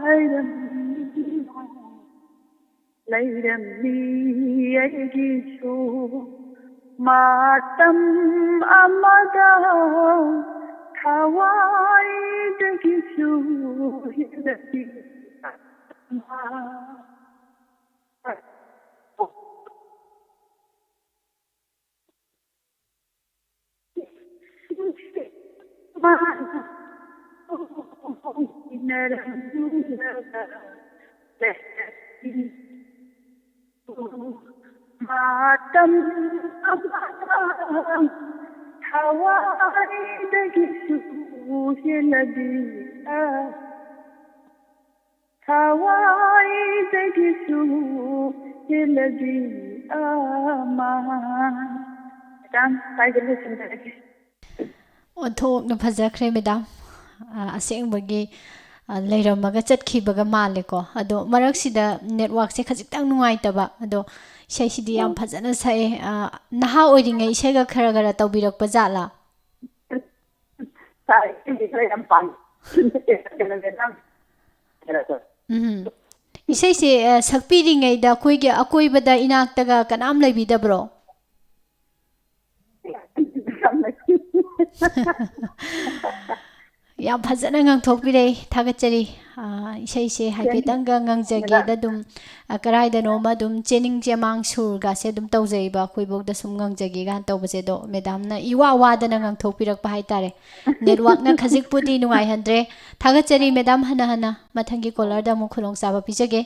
ꯍꯥꯏꯔꯝꯃꯤ꯫ ꯂꯩꯔꯝꯃꯤ ꯑꯩꯒꯤꯁꯨ ꯃꯇꯝ ꯑꯃꯗ ꯊꯋꯥꯏꯗꯒꯤꯁꯨ ꯍꯦꯟꯅ ꯄꯤꯛꯄ ꯑꯃ꯫ ꯃꯇꯝ ꯑꯃꯗ ꯊꯋꯥꯏꯗꯒꯤꯁꯨ ꯍꯦꯜꯂꯕꯤ ꯊꯋꯥꯏꯗꯒꯤꯁꯨ ꯍꯦꯜꯂꯕꯤ ꯑꯃ꯫ ꯃꯦꯗꯥꯝ, ꯁ꯭ꯋꯥꯏꯗ ꯂꯣꯏꯁꯤꯟꯖꯔꯒꯦ꯫ ꯑꯣꯟꯊꯣꯛꯅ ꯐꯖꯈ꯭ꯔꯦ, ꯃꯦꯗꯥꯝ꯫ ꯑ, ꯑꯁꯦꯡꯕꯒꯤ, ꯑ, ꯂꯩꯔꯝꯃꯒ ꯆꯠꯈꯤꯕꯒ ꯃꯥꯜꯂꯦꯀꯣ꯫ ꯑꯗꯣ ꯃꯔꯛꯁꯤꯗ ꯅꯦꯠꯋꯥꯛꯁꯦ ꯈꯖꯤꯛꯇꯪ ꯅꯨꯡꯉꯥꯏꯇꯕ꯫ ꯑꯗꯣ ꯏꯁꯩꯁꯤꯗꯤ ꯌꯥꯝ ꯐꯖꯅ ꯁꯛꯑꯦ꯫ ꯑ, ꯅꯍꯥ ꯑꯣꯏꯔꯤꯉꯩ ꯏꯁꯩꯒ ꯈꯔ ꯈꯔ ꯇꯧꯕꯤꯔꯛꯄ ꯖꯥꯠꯂꯥ? ꯁꯥꯏ, ꯑꯩꯗꯤ ꯈꯔ ꯌꯥꯝ ꯄꯥꯝꯃꯤ꯫ ꯀꯩꯅꯣ, ꯃꯦꯗꯥꯝ, ꯀꯩꯅꯣ ꯇꯧ꯫ ꯎꯝ꯫ ꯏꯁꯩꯁꯦ, ꯑ, ꯁꯛꯄꯤꯔꯤꯉꯩꯗ ꯑꯩꯈꯣꯏꯒꯤ ꯑꯀꯣꯏꯕꯗ ꯏꯅꯥꯛꯇꯒ ꯀꯅꯥꯝ ꯂꯩꯕꯤꯗꯕ꯭ꯔꯣ? ꯌꯥꯝ ꯂꯩ꯫ ꯌꯥꯝ ꯐꯖꯅ ꯉꯥꯡꯊꯣꯛꯄꯤꯔꯛꯏ, ꯊꯥꯒꯠꯆꯔꯤ꯫ ꯑ, ꯏꯁꯩꯁꯦ ꯍꯥꯏꯐꯦꯠꯇꯪꯒ ꯉꯪꯖꯒꯦꯗ ꯑꯗꯨꯝ, ꯑ, ꯀꯔꯥꯏꯗꯅꯣꯃ ꯑꯗꯨꯝ ꯆꯦꯅꯤꯡ ꯆꯦꯃꯥꯡ ꯁꯨꯔꯒꯁꯦ ꯑꯗꯨꯝ ꯇꯧꯖꯩꯕ, ꯑꯩꯈꯣꯏꯐꯧꯗ ꯁꯨꯝ ꯉꯪꯖꯒꯦ ꯀꯥꯏꯅ ꯇꯧꯕꯁꯦ꯫ ꯑꯗꯣ ꯃꯦꯗꯥꯝꯅ ꯏꯋꯥ ꯋꯥꯗꯅ ꯉꯪꯊꯣꯛꯄꯤꯔꯛꯄ ꯍꯥꯏꯇꯥꯔꯦ꯫ ꯅꯦꯠꯋꯥꯛꯅ ꯈꯖꯤꯛꯄꯨꯗꯤ ꯅꯨꯡꯉꯥꯏꯍꯟꯗ꯭ꯔꯦ꯫ ꯊꯥꯒꯠꯆꯔꯤ ꯃꯦꯗꯥꯝ, ꯍꯟꯅ ꯍꯟꯅ ꯃꯊꯪꯒꯤ ꯀꯣꯂꯔꯗ ꯑꯃꯨꯛ ꯈꯨꯗꯣꯡꯆꯥꯕ ꯄꯤꯖꯒꯦ꯫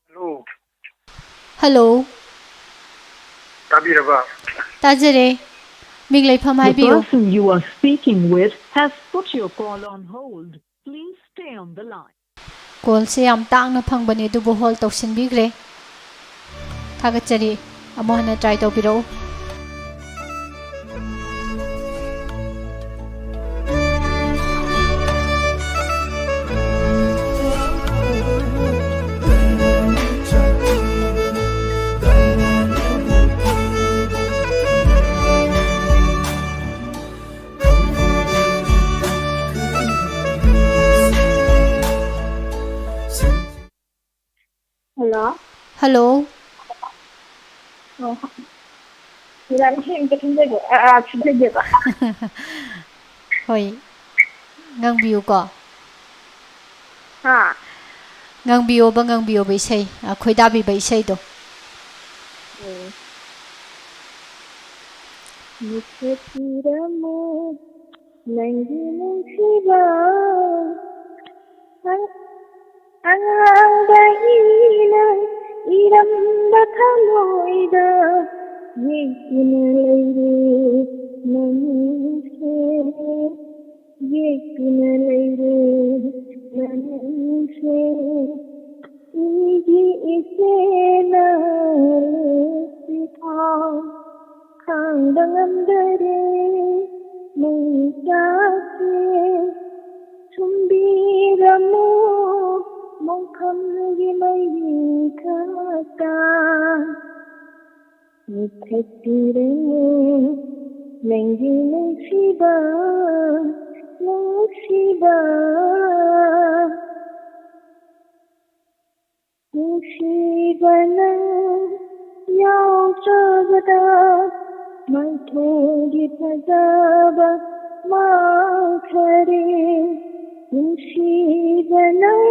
ꯍꯜꯂꯣ꯫ ꯍꯜꯂꯣ꯫ ꯇꯥꯕꯤꯔꯕ? ꯇꯥꯖꯔꯦ꯫ ꯃꯤꯡ ꯂꯩꯐꯝ The ꯍꯥꯏꯕꯤꯌꯨ꯫ Person you are speaking with has put your call on hold. Please stay on the line. ꯀꯣꯜꯁꯦ ꯌꯥꯝ ꯇꯥꯡꯅ ꯐꯪꯕꯅꯦ, ꯑꯗꯨꯕꯨ ꯍꯣꯜ ꯇꯧꯁꯤꯟꯕꯤꯈ꯭ꯔꯦ꯫ ꯊꯥꯒꯠꯆꯔꯤ꯫ ꯑꯃꯨꯛ ꯍꯟꯅ ꯇ꯭ꯔꯥꯏ ꯇꯧꯕꯤꯔꯛꯎ꯫ Hello? Hello? Oh, ꯃꯦꯗꯥꯝ, ꯏꯁꯩ ꯑꯝꯇ ꯈꯟꯖꯒꯦ꯫ ꯑ, ꯑ, ꯈꯟꯖꯒꯦꯕ꯫ ꯍꯣꯏ, ꯉꯪꯕꯤꯌꯨꯀꯣ꯫ ꯍꯥ? ꯉꯪꯕꯤꯌꯣꯕ, ꯉꯪꯕꯤꯌꯣꯕ ꯏꯁꯩ, ꯑ, ꯈꯣꯏꯗꯥꯕꯤꯕ ꯏꯁꯩꯗꯣ꯫ ꯎꯝ꯫ ꯃꯤꯠꯊ ꯊꯤꯔꯝꯃꯨ, ꯅꯪꯒꯤ ꯅꯨꯡꯁꯤꯕ꯫ ꯑꯉꯥꯡꯕ ꯏꯅ ꯏꯔꯝꯕ ꯊꯃꯣꯏꯗ ꯌꯦꯛꯇꯨꯅ ꯂꯩꯔꯦ ꯅꯪꯁꯦ, ꯌꯦꯛꯇꯨꯅ ꯂꯩꯔꯦ ꯅꯪꯁꯦ꯫ ꯏꯒꯤ ꯏꯆꯦꯅ ꯂꯦꯞꯄꯤꯐꯥꯎ ꯈꯥꯡꯕ ꯉꯝꯗꯔꯦ ꯃꯩꯆꯥꯛꯁꯦ꯫ ꯁꯨꯝꯕꯤꯔꯝꯃꯨ ꯃꯣꯡꯐꯝꯒꯤ ꯃꯩꯔꯤ ꯈꯛꯇ꯫ ꯃꯨꯊꯠꯄꯤꯔꯝꯃꯨ ꯅꯪꯒꯤ ꯅꯨꯡꯁꯤꯕ, ꯅꯨꯡꯁꯤꯕ꯫ ꯅꯨꯡꯁꯤꯕ ꯅꯪ ꯌꯥꯎꯗ꯭ꯔꯕꯗ ꯃꯥꯏꯊꯣꯡꯒꯤ ꯐꯖꯕ ꯃꯥꯡꯈꯔꯦ꯫ ꯅꯨꯡꯁꯤꯕ ꯅꯪ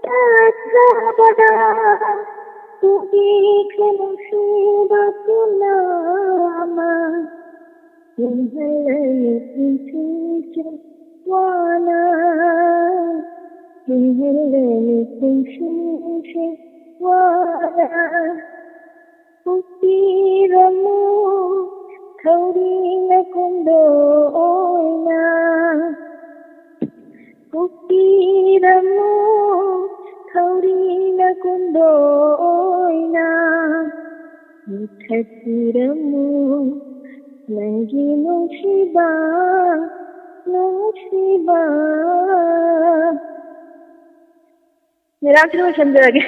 ꯇꯠꯈ꯭ꯔꯕꯗ ꯎꯕꯤꯈ꯭ꯔꯦ ꯅꯨꯡꯁꯤꯕ ꯄꯨꯝꯅꯃꯛ꯫ ꯂꯦꯝꯍꯜꯂꯅꯤ ꯄꯨꯟꯁꯤꯁꯦ ꯋꯥꯅ, ꯂꯦꯝꯍꯜꯂꯅꯤ ꯄꯨꯟꯁꯤꯁꯦ ꯋꯥꯅ꯫ ꯄꯣꯛꯄꯤꯔꯝꯃꯨ ꯊꯧꯔꯤ ꯅꯀꯨꯟꯗꯣ ꯑꯣꯏꯅ꯫ ꯄꯣꯛꯄꯤꯔꯝꯃꯨ ꯊꯧꯔꯤ ꯅꯀꯨꯟꯗꯣ ꯑꯣꯏꯅ꯫ ꯃꯨꯊꯠꯄꯤꯔꯝꯃꯨ ꯅꯪꯒꯤ ꯅꯨꯡꯁꯤꯕ, ꯅꯨꯡꯁꯤꯕ꯫ ꯃꯦꯗꯥꯝ, ꯁꯤ ꯂꯣꯏꯁꯟꯖꯔꯒꯦ꯫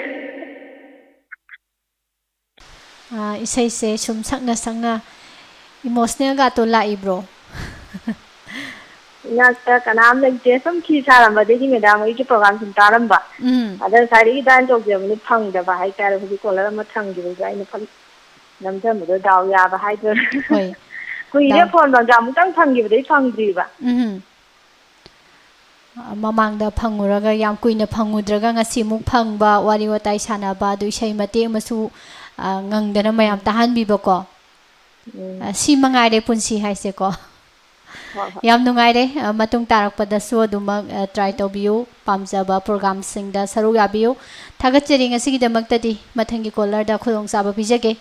ꯑꯥ, ꯏꯁꯩꯁꯦ ꯁꯨꯝ ꯁꯛꯅ ꯁꯛꯅ emotional ꯒꯥꯇꯣ ꯂꯥꯛꯏꯕ꯭ꯔꯣ? ꯏꯅꯥꯛꯇ ꯀꯅꯥꯝ ꯂꯩꯇꯦ꯫ ꯁꯨꯝ ꯐꯤ ꯁꯥꯔꯝꯕꯗꯒꯤ ꯃꯦꯗꯥꯝ ꯍꯣꯏꯒꯤ program ꯁꯨꯝ ꯇꯥꯔꯝꯕ꯫ ꯎꯝ꯫ ꯑꯗ ꯉꯁꯥꯏꯗꯒꯤ dial ꯇꯧꯖꯕꯅꯤ, ꯐꯪꯗꯕ ꯍꯥꯏꯇꯥꯔꯦ꯫ ꯍꯧꯖꯤꯛ caller ꯑꯃ ꯊꯝꯈꯤꯕꯗꯨꯗ ꯑꯩꯅ ꯐꯠ ꯅꯝꯖꯟꯕꯗꯣ ꯗꯥꯎ ꯌꯥꯕ ꯍꯥꯏꯗꯣꯏꯔꯥ? ꯍꯣꯏ꯫ ꯀꯨꯏꯔꯦ ꯗꯥꯎ꯫ ꯐꯣꯟ ꯃꯪꯒꯦ ꯑꯃꯨꯛꯇꯪ ꯐꯪꯈꯤꯕꯗꯩ ꯐꯪꯗ꯭ꯔꯤꯕ꯫ ꯎꯝ꯫ ꯃꯃꯥꯡꯗ ꯐꯪꯉꯨꯔꯒ ꯌꯥꯝ ꯀꯨꯏꯅ ꯐꯪꯉꯨꯗ꯭ꯔꯒ ꯉꯁꯤ ꯑꯃꯨꯛ ꯐꯪꯕ, ꯋꯥꯔꯤ ꯋꯥꯇꯥꯏ ꯁꯥꯟꯅꯕ, ꯑꯗꯨ ꯏꯁꯩ ꯃꯇꯦꯛ ꯑꯃꯁꯨ, ꯑ, ꯉꯪꯗꯅ ꯃꯌꯥꯝ ꯇꯥꯍꯟꯕꯤꯕꯀꯣ꯫ ꯎꯝ꯫ ꯑ, ꯁꯤ ꯃꯉꯥꯏꯔꯦ ꯄꯨꯟꯁꯤ ꯍꯥꯏꯁꯦꯀꯣ꯫ ꯍꯣꯏ, ꯍꯣꯏ꯫ ꯌꯥꯝ ꯅꯨꯡꯉꯥꯏꯔꯦ꯫ ꯑ, ꯃꯇꯨꯡ ꯇꯥꯔꯛꯄꯗꯁꯨ ꯑꯗꯨꯃꯛ, ꯑ, try ꯇꯧꯕꯤꯌꯨ꯫ ꯄꯥꯝꯖꯕ programꯁꯤꯡꯗ ꯁꯔꯨꯛ ꯌꯥꯕꯤꯌꯨ꯫ ꯊꯥꯒꯠꯆꯔꯤ꯫ ꯉꯁꯤꯒꯤꯗꯃꯛꯇꯗꯤ ꯃꯊꯪꯒꯤ callerꯗ ꯈꯨꯗꯣꯡꯆꯥꯕ ꯄꯤꯖꯒꯦ꯫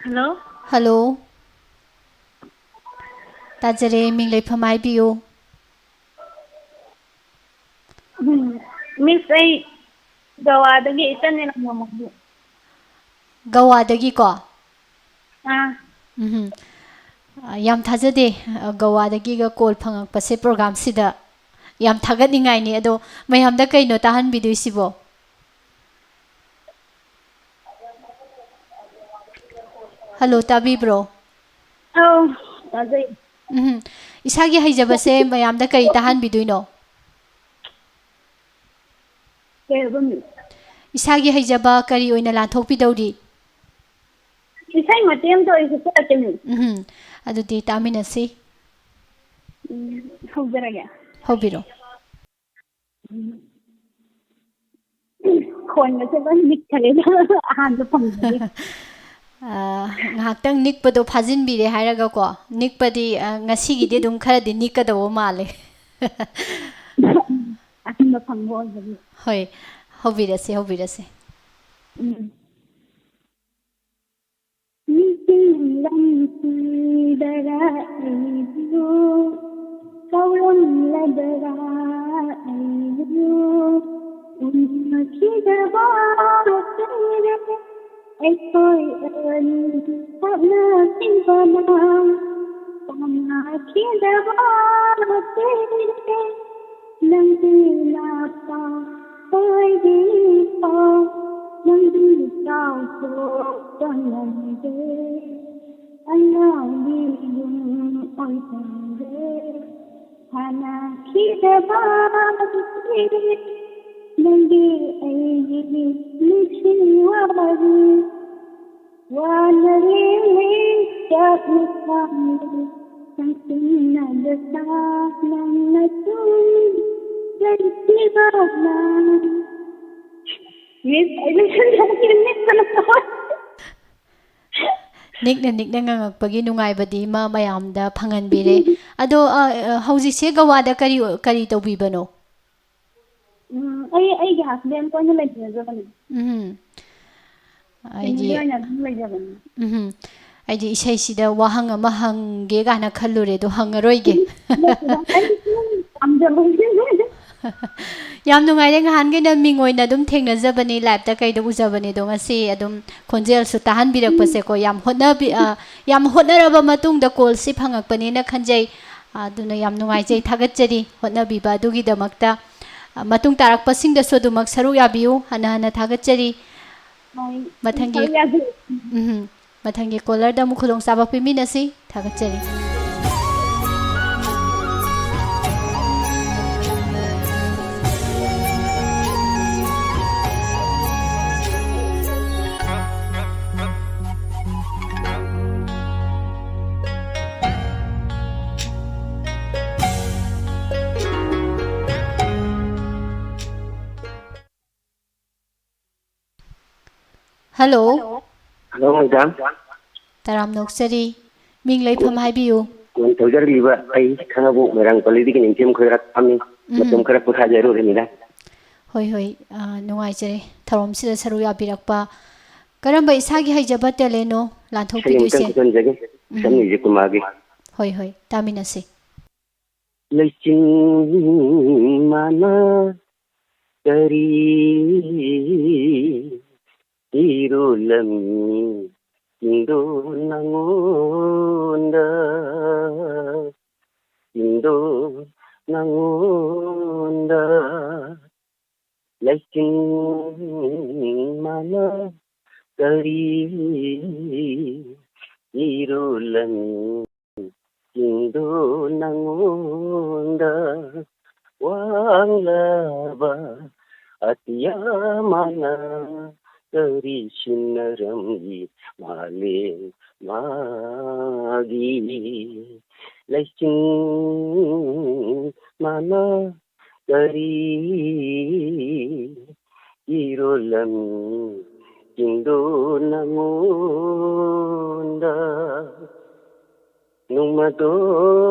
Hello? Hello. ꯇꯥꯖꯔꯦ, ꯃꯤꯡ ꯂꯩꯐꯝ ꯍꯥꯏꯕꯤꯌꯨ꯫ ꯎꯝ, Miss, ꯑꯩ ꯒꯋꯥꯗꯒꯤ ꯏꯆꯟ ꯅꯤꯂꯝꯕꯝ꯫ ꯒꯋꯥꯗꯒꯤꯀꯣ? ꯑꯥ꯫ ꯎꯝꯍꯨꯝ꯫ ꯑ, ꯌꯥꯝ ꯊꯥꯖꯗꯦ, ꯑ, ꯒꯋꯥꯗꯒꯤꯒ call ꯐꯪꯉꯛꯄꯁꯦ programꯁꯤꯗ꯫ ꯌꯥꯝ ꯊꯥꯒꯠꯅꯤꯡꯉꯥꯏꯅꯤ꯫ ꯑꯗꯣ ꯃꯌꯥꯝꯗ ꯀꯩꯅꯣ ꯇꯥꯍꯟꯕꯤꯗꯣꯏꯁꯤꯕꯣ? Hello, ꯇꯥꯕꯤꯕ꯭ꯔꯣ? ꯑꯧ, ꯇꯥꯖꯩ꯫ ꯎꯝ, ꯏꯁꯥꯒꯤ ꯍꯩꯖꯕꯁꯦ ꯃꯌꯥꯝꯗ ꯀꯔꯤ ꯇꯥꯍꯟꯕꯤꯗꯣꯏꯅꯣ? ꯀꯩ ꯍꯥꯏꯕ, Miss? ꯏꯁꯥꯒꯤ ꯍꯩꯖꯕ ꯀꯔꯤ ꯑꯣꯏꯅ ꯂꯥꯟꯊꯣꯛꯄꯤꯗꯧꯔꯤ? ꯏꯁꯩ ꯃꯇꯦꯛ ꯑꯃꯇ ꯑꯣꯏꯔꯁꯨ ꯁꯛꯂꯛꯀꯦ, Miss꯫ ꯎꯝ, ꯑꯗꯨꯗꯤ ꯇꯥꯃꯤꯟꯅꯁꯤ꯫ ꯎꯝ, ꯍꯧꯖꯔꯒꯦ꯫ ꯍꯧꯕꯤꯔꯣ꯫ ꯎꯝ꯫ ꯈꯣꯟꯒꯁꯦ ꯂꯣꯏ ꯅꯤꯛꯈꯔꯦ ꯑꯍꯥꯟꯕ ꯐꯪꯕꯒꯤ꯫ ꯑ, ꯉꯥꯏꯍꯥꯛꯇꯪ ꯅꯤꯛꯄꯗꯣ ꯐꯥꯖꯤꯟꯕꯤꯔꯦ ꯍꯥꯏꯔꯒꯀꯣ, ꯅꯤꯛꯄꯗꯤ, ꯑ, ꯉꯁꯤꯒꯤꯗꯤ ꯑꯗꯨꯝ ꯈꯔꯗꯤ ꯅꯤꯛꯀꯗꯧꯕ ꯃꯥꯜꯂꯦ꯫ ꯑꯍꯥꯟꯕ ꯐꯪꯕ ꯑꯣꯏꯕꯒꯤ꯫ ꯍꯣꯏ, ꯍꯧꯕꯤꯔꯁꯤ, ꯍꯧꯕꯤꯔꯁꯤ꯫ ꯎꯝ꯫ ꯅꯤꯡꯁꯤꯡꯂꯝꯈꯤꯗ꯭ꯔꯥ ꯑꯩꯕꯨ, ꯀꯥꯎꯔꯝꯂꯗ꯭ꯔꯥ ꯑꯩꯕꯨ, ꯎꯅꯈꯤꯗꯕ ꯀꯨꯏꯔꯦ꯫ ꯑꯩꯈꯣꯏ ꯑꯅꯤ ꯊꯥꯞꯅꯈꯤꯕꯅ ꯄꯥꯝꯅꯈꯤꯗꯕ ꯀꯨꯏꯔꯦ꯫ ꯅꯪꯗꯤ ꯂꯥꯛꯄ ꯍꯥꯏꯗꯤ ꯄꯥꯎ ꯅꯪꯗꯤ ꯆꯥꯎꯊꯣꯛꯄ ꯉꯝꯗꯦ꯫ ꯑꯉꯥꯡꯗꯤ ꯌꯨꯝ ꯑꯣꯏꯁꯤꯟꯗꯦ꯫ ꯍꯥꯟꯅꯈꯤꯗꯕ ꯅꯪꯗꯤ ꯑꯩꯒꯤ ꯅꯨꯡꯁꯤ ꯋꯥꯔꯤ꯫ ꯋꯥꯅꯔꯦ ꯆꯥꯛꯅ ꯈꯥꯡꯕ ꯅꯪꯁꯤꯟꯅꯗ ꯆꯥꯛ ꯅꯪꯅ ꯁꯨꯝ ꯂꯩꯈꯤꯕꯅ꯫ ꯃꯤꯁ, ꯑꯩ ꯂꯣꯏꯁꯤꯟꯖꯔꯒꯦ, ꯃꯤꯁ, ꯀꯩꯅꯣ ꯇꯧꯋꯦ꯫ ꯅꯤꯛꯅ ꯅꯤꯛꯅ ꯉꯥꯡꯉꯛꯄꯒꯤ ꯅꯨꯡꯉꯥꯏꯕꯗꯤ ꯃꯥ ꯃꯌꯥꯝꯗ ꯐꯪꯍꯟꯕꯤꯔꯦ꯫ ꯑꯗꯣ, ꯑ, ꯑ, ꯍꯧꯖꯤꯛꯁꯦ ꯒꯋꯥꯗ ꯀꯔꯤ, ꯀꯔꯤ ꯇꯧꯕꯤꯕꯅꯣ? ꯎꯝ, ꯑꯩ ꯑꯩꯒꯤ ꯍꯁꯕꯦꯟ ꯑꯣꯏꯅ ꯂꯩꯃꯤꯟꯅꯖꯕꯅꯦ꯫ ꯎꯝ꯫ ꯐꯦꯃꯤꯂꯤ ꯑꯩꯗꯤ ꯑꯣꯏꯅ ꯑꯗꯨꯝ ꯂꯩꯖꯕꯅꯦ꯫ ꯎꯝ꯫ ꯑꯩꯗꯤ ꯏꯁꯩꯁꯤꯗ ꯋꯥꯍꯪ ꯑꯃ ꯍꯪꯒꯦ ꯀꯥꯏꯅ ꯈꯜꯂꯨꯔꯦ, ꯑꯗꯣ ꯍꯪꯉꯔꯣꯏꯒꯦ꯫ ꯑꯩ ꯁꯨꯝ ꯄꯥꯝꯖꯕꯒꯤ꯫ ꯌꯥꯝ ꯅꯨꯡꯉꯥꯏꯔꯦ꯫ ꯉꯍꯥꯟꯈꯩꯅ ꯃꯤꯡ ꯑꯣꯏꯅ ꯑꯗꯨꯝ ꯊꯦꯡꯅꯖꯕꯅꯤ, ꯂꯥꯏꯞꯇ ꯀꯩꯗ ꯎꯖꯕꯅꯤ, ꯑꯗꯣ ꯉꯁꯤ ꯑꯗꯨꯝ ꯈꯣꯟꯖꯦꯜꯁꯨ ꯇꯥꯍꯟꯕꯤꯔꯛꯄꯁꯦꯀꯣ, ꯌꯥꯝ ꯍꯣꯠꯅꯕꯤ-, ꯑ, ꯌꯥꯝ ꯍꯣꯠꯅꯔꯕ ꯃꯇꯨꯡꯗ ꯀꯣꯜꯁꯤ ꯐꯪꯉꯛꯄꯅꯦꯅ ꯈꯟꯖꯩ꯫ ꯑꯗꯨꯅ ꯌꯥꯝ ꯅꯨꯡꯉꯥꯏꯖꯩ, ꯊꯥꯒꯠꯆꯔꯤ ꯍꯣꯠꯅꯕꯤꯕ ꯑꯗꯨꯒꯤꯗꯃꯛꯇ꯫ ꯃꯇꯨꯡ ꯇꯥꯔꯛꯄꯁꯤꯡꯗꯁꯨ ꯑꯗꯨꯃꯛ ꯁꯔꯨꯛ ꯌꯥꯕꯤꯌꯨ꯫ ꯍꯟꯅ ꯍꯟꯅ ꯊꯥꯒꯠꯆꯔꯤ꯫ ꯍꯣꯏ, ꯃꯊꯪꯒꯤ, ꯁꯔꯨꯛ ꯌꯥꯕꯤꯌꯨ꯫ ꯎꯝ, ꯃꯊꯪꯒꯤ ꯀꯣꯂꯔꯗ ꯑꯃꯨꯛ ꯈꯨꯗꯣꯡꯆꯥꯕ ꯄꯤꯃꯤꯟꯅꯁꯤ꯫ ꯊꯥꯒꯠꯆꯔꯤ꯫ ꯍꯜꯂꯣ꯫ ꯍꯜꯂꯣ꯫ Hello, madam. ꯇꯔꯥꯝꯅ ꯑꯣꯛꯆꯔꯤ꯫ ꯃꯤꯡ ꯂꯩꯐꯝ ꯍꯥꯏꯕꯤꯌꯨ꯫ ꯀꯣꯜ ꯇꯧꯖꯔꯛꯂꯤꯕ ꯑꯩ ꯈꯥꯉꯕꯣꯛ ꯃꯣꯏꯔꯥꯡ ꯄꯜꯂꯤꯗꯒꯤ ꯅꯤꯡꯊꯦꯝ ꯈꯣꯏꯔꯥꯛ ꯐꯝꯃꯤ꯫ ꯎꯝ꯫ ꯃꯇꯝ ꯈꯔ ꯄꯣꯊꯥꯖꯔꯨꯔꯦ, ꯃꯦꯗꯥꯝ꯫ ꯍꯣꯏ, ꯍꯣꯏ, ꯑ, ꯅꯨꯡꯉꯥꯏꯖꯔꯦ ꯊꯧꯔꯝꯁꯤꯗ ꯁꯔꯨꯛ ꯌꯥꯕꯤꯔꯛꯄ꯫ ꯀꯔꯝꯕ ꯏꯁꯥꯒꯤ ꯍꯩꯖꯕ ꯇꯦꯂꯦꯟꯅꯣ ꯏꯁꯩ ꯑꯃꯇꯪ ꯂꯥꯟꯊꯣꯛꯄꯤꯗꯣꯏꯁꯦ? ꯈꯨꯗꯣꯜꯖꯒꯦ꯫ ꯎꯝ꯫ ꯁꯝꯅꯤꯖꯤꯠ ꯀꯨꯃꯥꯔꯒꯤ꯫ ꯍꯣꯏ, ꯍꯣꯏ, ꯇꯥꯃꯤꯟꯅꯁꯤ꯫ ꯂꯩꯆꯤꯟ ꯃꯥꯅ ꯀꯔꯤ ꯏꯔꯣꯜꯂꯝꯃꯤꯗꯣ ꯅꯪꯉꯣꯟꯗ, ꯏꯗꯣ ꯅꯪꯉꯣꯟꯗ꯫ ꯂꯩꯆꯤꯟ ꯃꯥꯅ ꯀꯔꯤ ꯏꯔꯣꯜꯂꯝꯃꯤ? ꯆꯤꯡꯗꯣ ꯅꯉꯣꯟꯗ ꯋꯥꯡꯂꯕ ꯑꯇꯤꯌꯥ ꯃꯥꯅ ꯀꯔꯤ ꯁꯤꯟꯅꯔꯝꯃꯤ? ꯃꯥꯂꯦꯝ ꯃꯥꯒꯤ ꯂꯩꯆꯤꯟ ꯃꯥꯅ ꯀꯔꯤ ꯏꯔꯣꯜꯂꯝꯃꯤ? ꯆꯤꯡꯗꯣ ꯅꯉꯣꯟꯗ ꯅꯣꯡꯃꯗꯣ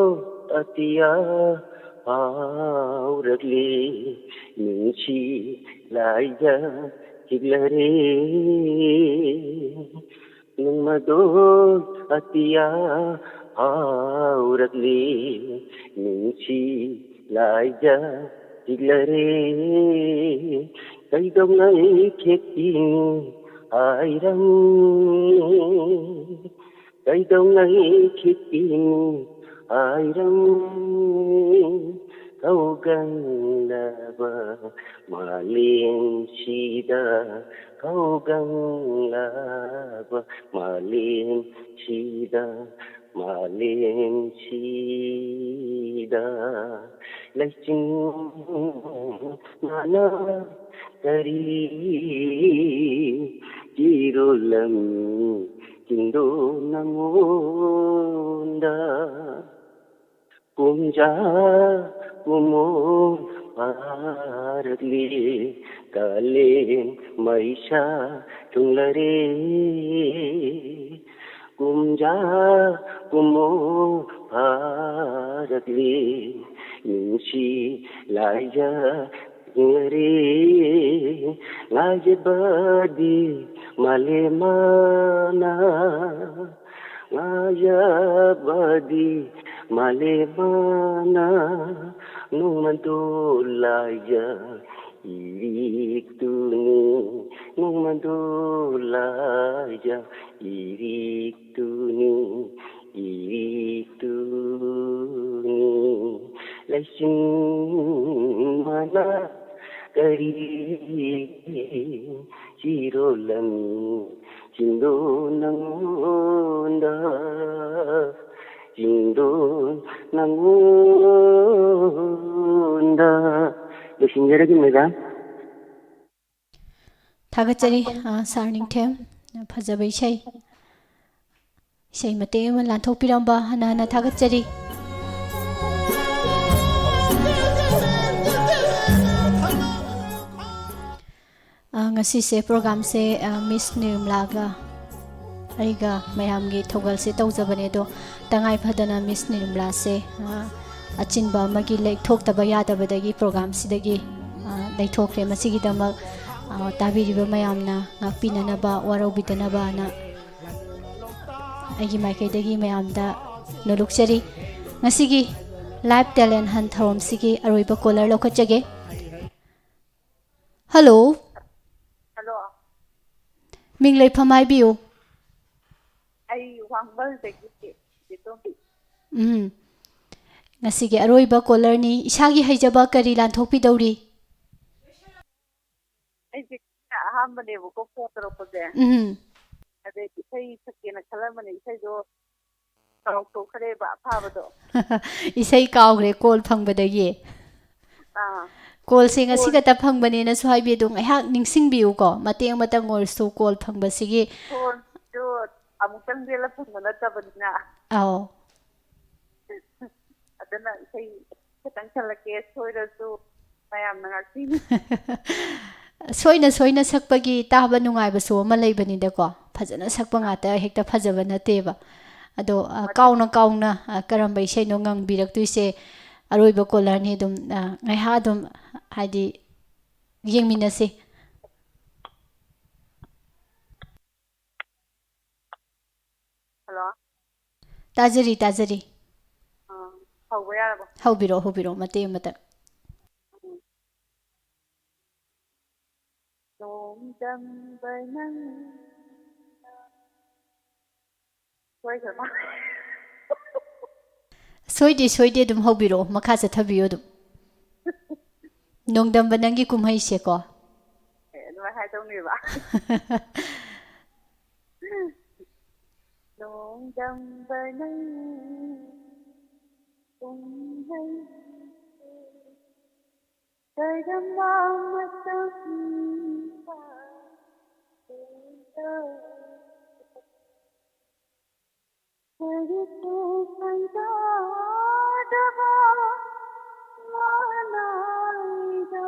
ꯑꯇꯤꯌꯥ ꯐꯥꯎꯔꯛꯂꯤ, ꯅꯨꯡꯁꯤ ꯂꯥꯏꯖ ꯆꯤꯛꯂꯔꯦ꯫ ꯅꯣꯡꯃꯗꯣ ꯑꯇꯤꯌꯥ ꯐꯥꯎꯔꯛꯂꯤ, ꯅꯨꯡꯁꯤ ꯂꯥꯏꯖ ꯆꯤꯛꯂꯔꯦ꯫ ꯀꯩꯗꯧꯉꯩ ꯈꯦꯠꯄꯤꯅꯤ ꯍꯥꯏꯔꯝꯃꯤ? ꯀꯩꯗꯧꯉꯩ ꯈꯦꯠꯄꯤꯅꯤ ꯍꯥꯏꯔꯝꯃꯤ? ꯀꯧꯒꯜꯂꯕ ꯃꯥꯂꯦꯝꯁꯤꯗ, ꯀꯧꯒꯜꯂꯕ ꯃꯥꯂꯦꯝꯁꯤꯗ, ꯃꯥꯂꯦꯝꯁꯤꯗ ꯂꯩꯆꯤꯟ ꯃꯥꯅ ꯀꯔꯤ ꯏꯔꯣꯜꯂꯝꯃꯤ? ꯆꯤꯡꯗꯣ ꯅꯉꯣꯟꯗ ꯀꯨꯝꯖꯥ ꯀꯨꯝꯑꯣꯟ ꯐꯥꯔꯛꯂꯤ, ꯀꯥꯂꯦꯟ ꯃꯩꯁꯥ ꯊꯨꯡꯂꯔꯦ꯫ ꯀꯨꯝꯖꯥ ꯀꯨꯝꯑꯣꯟ ꯐꯥꯔꯛꯂꯤ, ꯅꯨꯡꯁꯤ ꯂꯥꯏꯖ ꯊꯨꯡꯂꯔꯦ꯫ ꯉꯥꯏꯖꯕꯗꯤ ꯃꯥꯂꯦꯝ ꯃꯥꯅ, ꯉꯥꯏꯖꯕꯗꯤ ꯃꯥꯂꯦꯝ ꯃꯥꯅ, ꯅꯣꯡꯃꯗꯣ ꯂꯥꯏꯖ ꯏꯔꯤꯛꯇꯨꯅꯤ, ꯅꯣꯡꯃꯗꯣ ꯂꯥꯏꯖ ꯏꯔꯤꯛꯇꯨꯅꯤ, ꯏꯔꯤꯛꯇꯨꯅꯤ꯫ ꯂꯩꯆꯤꯟ ꯃꯥꯅ ꯀꯔꯤ ꯆꯤꯔꯣꯜ ꯑꯃꯤ ꯆꯤꯡꯗꯣꯟ ꯅꯪꯉꯣꯟꯗ, ꯆꯤꯡꯗꯣꯟ ꯅꯪꯉꯣꯟꯗ꯫ ꯂꯣꯏꯁꯤꯟꯖꯔꯒꯦ, ꯃꯦꯗꯥꯝ꯫ ꯊꯥꯒꯠꯆꯔꯤ, ꯑ, ꯁꯥꯔ ꯅꯤꯡꯊꯦꯝ꯫ ꯐꯖꯕ ꯏꯁꯩ꯫ ꯏꯁꯩ ꯃꯇꯦꯛ ꯑꯃ ꯂꯥꯟꯊꯣꯛꯄꯤꯔꯝꯕ ꯍꯟꯅ ꯍꯟꯅ ꯊꯥꯒꯠꯆꯔꯤ꯫ ꯑ, ꯉꯁꯤꯁꯦ ꯄ꯭ꯔꯣꯒꯥꯝꯁꯦ, ꯑ, ꯃꯤꯁ ꯅꯤꯔꯃꯂꯥꯒ ꯑꯩꯒ ꯃꯌꯥꯝꯒꯤ ꯊꯧꯒꯜꯁꯦ ꯇꯧꯖꯕꯅꯦ, ꯑꯗꯣ ꯇꯉꯥꯏ ꯐꯗꯅ ꯃꯤꯁ ꯅꯤꯔꯃꯂꯥꯁꯦ, ꯑ, ꯑꯆꯤꯟꯕ ꯑꯃꯒꯤ ꯂꯩꯊꯣꯛꯇꯕ ꯌꯥꯗꯕꯗꯒꯤ ꯄ꯭ꯔꯣꯒꯥꯝꯁꯤꯗꯒꯤ, ꯑ, ꯂꯩꯊꯣꯛꯈ꯭ꯔꯦ꯫ ꯃꯁꯤꯒꯤꯗꯃꯛ, ꯑ, ꯇꯥꯕꯤꯔꯤꯕ ꯃꯌꯥꯝꯅ ꯉꯥꯛꯄꯤꯅꯅꯕ, ꯋꯥꯔꯧꯕꯤꯗꯅꯕꯅ ꯑꯩꯒꯤ ꯃꯥꯏꯀꯩꯗꯒꯤ ꯃꯌꯥꯝꯗ ꯅꯣꯂꯨꯛꯆꯔꯤ꯫ ꯉꯁꯤꯒꯤ Live Talent Hunt ꯊꯧꯔꯝꯁꯤꯒꯤ ꯑꯔꯣꯏꯕ ꯀꯣꯂꯔ ꯂꯧꯈꯠꯆꯒꯦ꯫ ꯍꯜꯂꯣ꯫ ꯍꯜꯂꯣ꯫ ꯃꯤꯡ ꯂꯩꯐꯝ ꯍꯥꯏꯕꯤꯌꯨ꯫ ꯑꯩ ꯋꯥꯡꯕꯜꯗꯒꯤ ꯆꯦ ꯇꯣꯝꯕꯤ꯫ ꯎꯝ꯫ ꯉꯁꯤꯒꯤ ꯑꯔꯣꯏꯕ ꯀꯣꯂꯔꯅꯤ꯫ ꯏꯁꯥꯒꯤ ꯍꯩꯖꯕ ꯀꯔꯤ ꯂꯥꯟꯊꯣꯛꯄꯤꯗꯧꯔꯤ? ꯑꯩꯁꯦ ꯑꯍꯥꯟꯕꯅꯦꯕꯀꯣ ꯐꯣꯟ ꯇꯧꯔꯛꯄꯁꯦ꯫ ꯎꯝ꯫ ꯑꯗꯩ ꯏꯁꯩ ꯁꯛꯀꯦꯅ ꯈꯜꯂꯝꯕꯅꯦ, ꯏꯁꯩꯗꯣ ꯀꯥꯎꯊꯣꯛꯈ꯭ꯔꯦꯕ ꯑꯐꯥꯕꯗꯣ꯫ ꯏꯁꯩ ꯀꯥꯎꯈ꯭ꯔꯦ ꯀꯣꯜ ꯐꯪꯕꯗꯒꯤ꯫ ꯑꯥ꯫ ꯀꯣꯜꯁꯦ ꯉꯁꯤ ꯀꯣꯜ ꯈꯛꯇ ꯐꯪꯕꯅꯦꯅꯁꯨ ꯍꯥꯏꯕꯤ, ꯑꯗꯨꯝ ꯉꯥꯏꯍꯥꯛ ꯅꯤꯡꯁꯤꯡꯕꯤꯌꯨꯀꯣ, ꯃꯇꯦꯛ ꯑꯃꯇꯪ ꯑꯣꯏꯔꯁꯨ ꯀꯣꯜ ꯐꯪꯕꯁꯤꯒꯤ꯫ ꯐꯣꯟꯁꯨ ꯑꯃꯨꯛꯇꯪ ꯆꯦꯜꯂ ꯐꯪꯕ ꯅꯠꯇꯕꯅꯤꯅ꯫ ꯑꯧ꯫ ꯑꯗꯨꯅ ꯏꯁꯩ ꯈꯤꯇꯪ ꯈꯜꯂꯛꯀꯦ, ꯁꯣꯏꯔꯁꯨ ꯃꯌꯥꯝꯅ ꯉꯥꯛꯄꯤꯅꯤ꯫ ꯁꯣꯏꯅ ꯁꯣꯏꯅ ꯁꯛꯄꯒꯤ ꯇꯥꯕ ꯅꯨꯡꯉꯥꯏꯕꯁꯨ ꯑꯃ ꯂꯩꯕꯅꯤꯗꯀꯣ, ꯐꯖꯅ ꯁꯛꯄ ꯉꯥꯛꯇ ꯍꯦꯛꯇ ꯐꯖꯕ ꯅꯠꯇꯦꯕ꯫ ꯑꯗꯣ, ꯑ, ꯃꯥꯅꯦ꯫ ꯀꯥꯎꯅ ꯀꯥꯎꯅ, ꯑ, ꯀꯔꯝꯕ ꯏꯁꯩꯅꯣ ꯉꯪꯕꯤꯔꯛꯇꯣꯏꯁꯦ? ꯑꯔꯣꯏꯕ ꯀꯣꯂꯔꯅꯤ, ꯑꯗꯨꯝ, ꯑ, ꯉꯥꯏꯍꯥꯛ ꯑꯗꯨꯝ, ꯍꯥꯏꯗꯤ, ꯌꯦꯡꯃꯤꯟꯅꯁꯤ꯫ ꯍꯜꯂꯣ꯫ ꯇꯥꯖꯔꯤ, ꯇꯥꯖꯔꯤ꯫ ꯑꯥ, ꯍꯧꯕ ꯌꯥꯔꯕꯣ? ꯍꯧꯕꯤꯔꯛꯑꯣ, ꯍꯧꯕꯤꯔꯛꯑꯣ, ꯃꯇꯦꯛ ꯑꯃꯇ꯫ ꯎꯝ꯫ ꯅꯣꯡꯗꯝꯕ ꯅꯪ ꯁꯣꯏꯈ꯭ꯔ ꯃꯥꯜꯂꯦ꯫ ꯁꯣꯏꯗꯦ, ꯁꯣꯏꯗꯦ, ꯑꯗꯨꯝ ꯍꯧꯕꯤꯔꯛꯑꯣ, ꯃꯈꯥ ꯆꯠꯊꯕꯤꯌꯨ ꯑꯗꯨꯝ꯫ ꯅꯣꯡꯗꯝꯕ ꯅꯪꯒꯤ ꯀꯨꯝꯍꯩꯁꯦꯀꯣ꯫ ꯑꯦ, ꯑꯗꯨꯃꯥꯏꯅ ꯍꯥꯏꯗꯧꯅꯦꯕ꯫ ꯅꯣꯡꯗꯝꯕ ꯅꯪ ꯀꯨꯝꯍꯩ ꯀꯔꯝꯕ ꯃꯇꯝꯗ ꯀꯔꯤꯁꯨ ꯈꯪꯖꯗꯕ ꯃꯅꯥꯏꯗ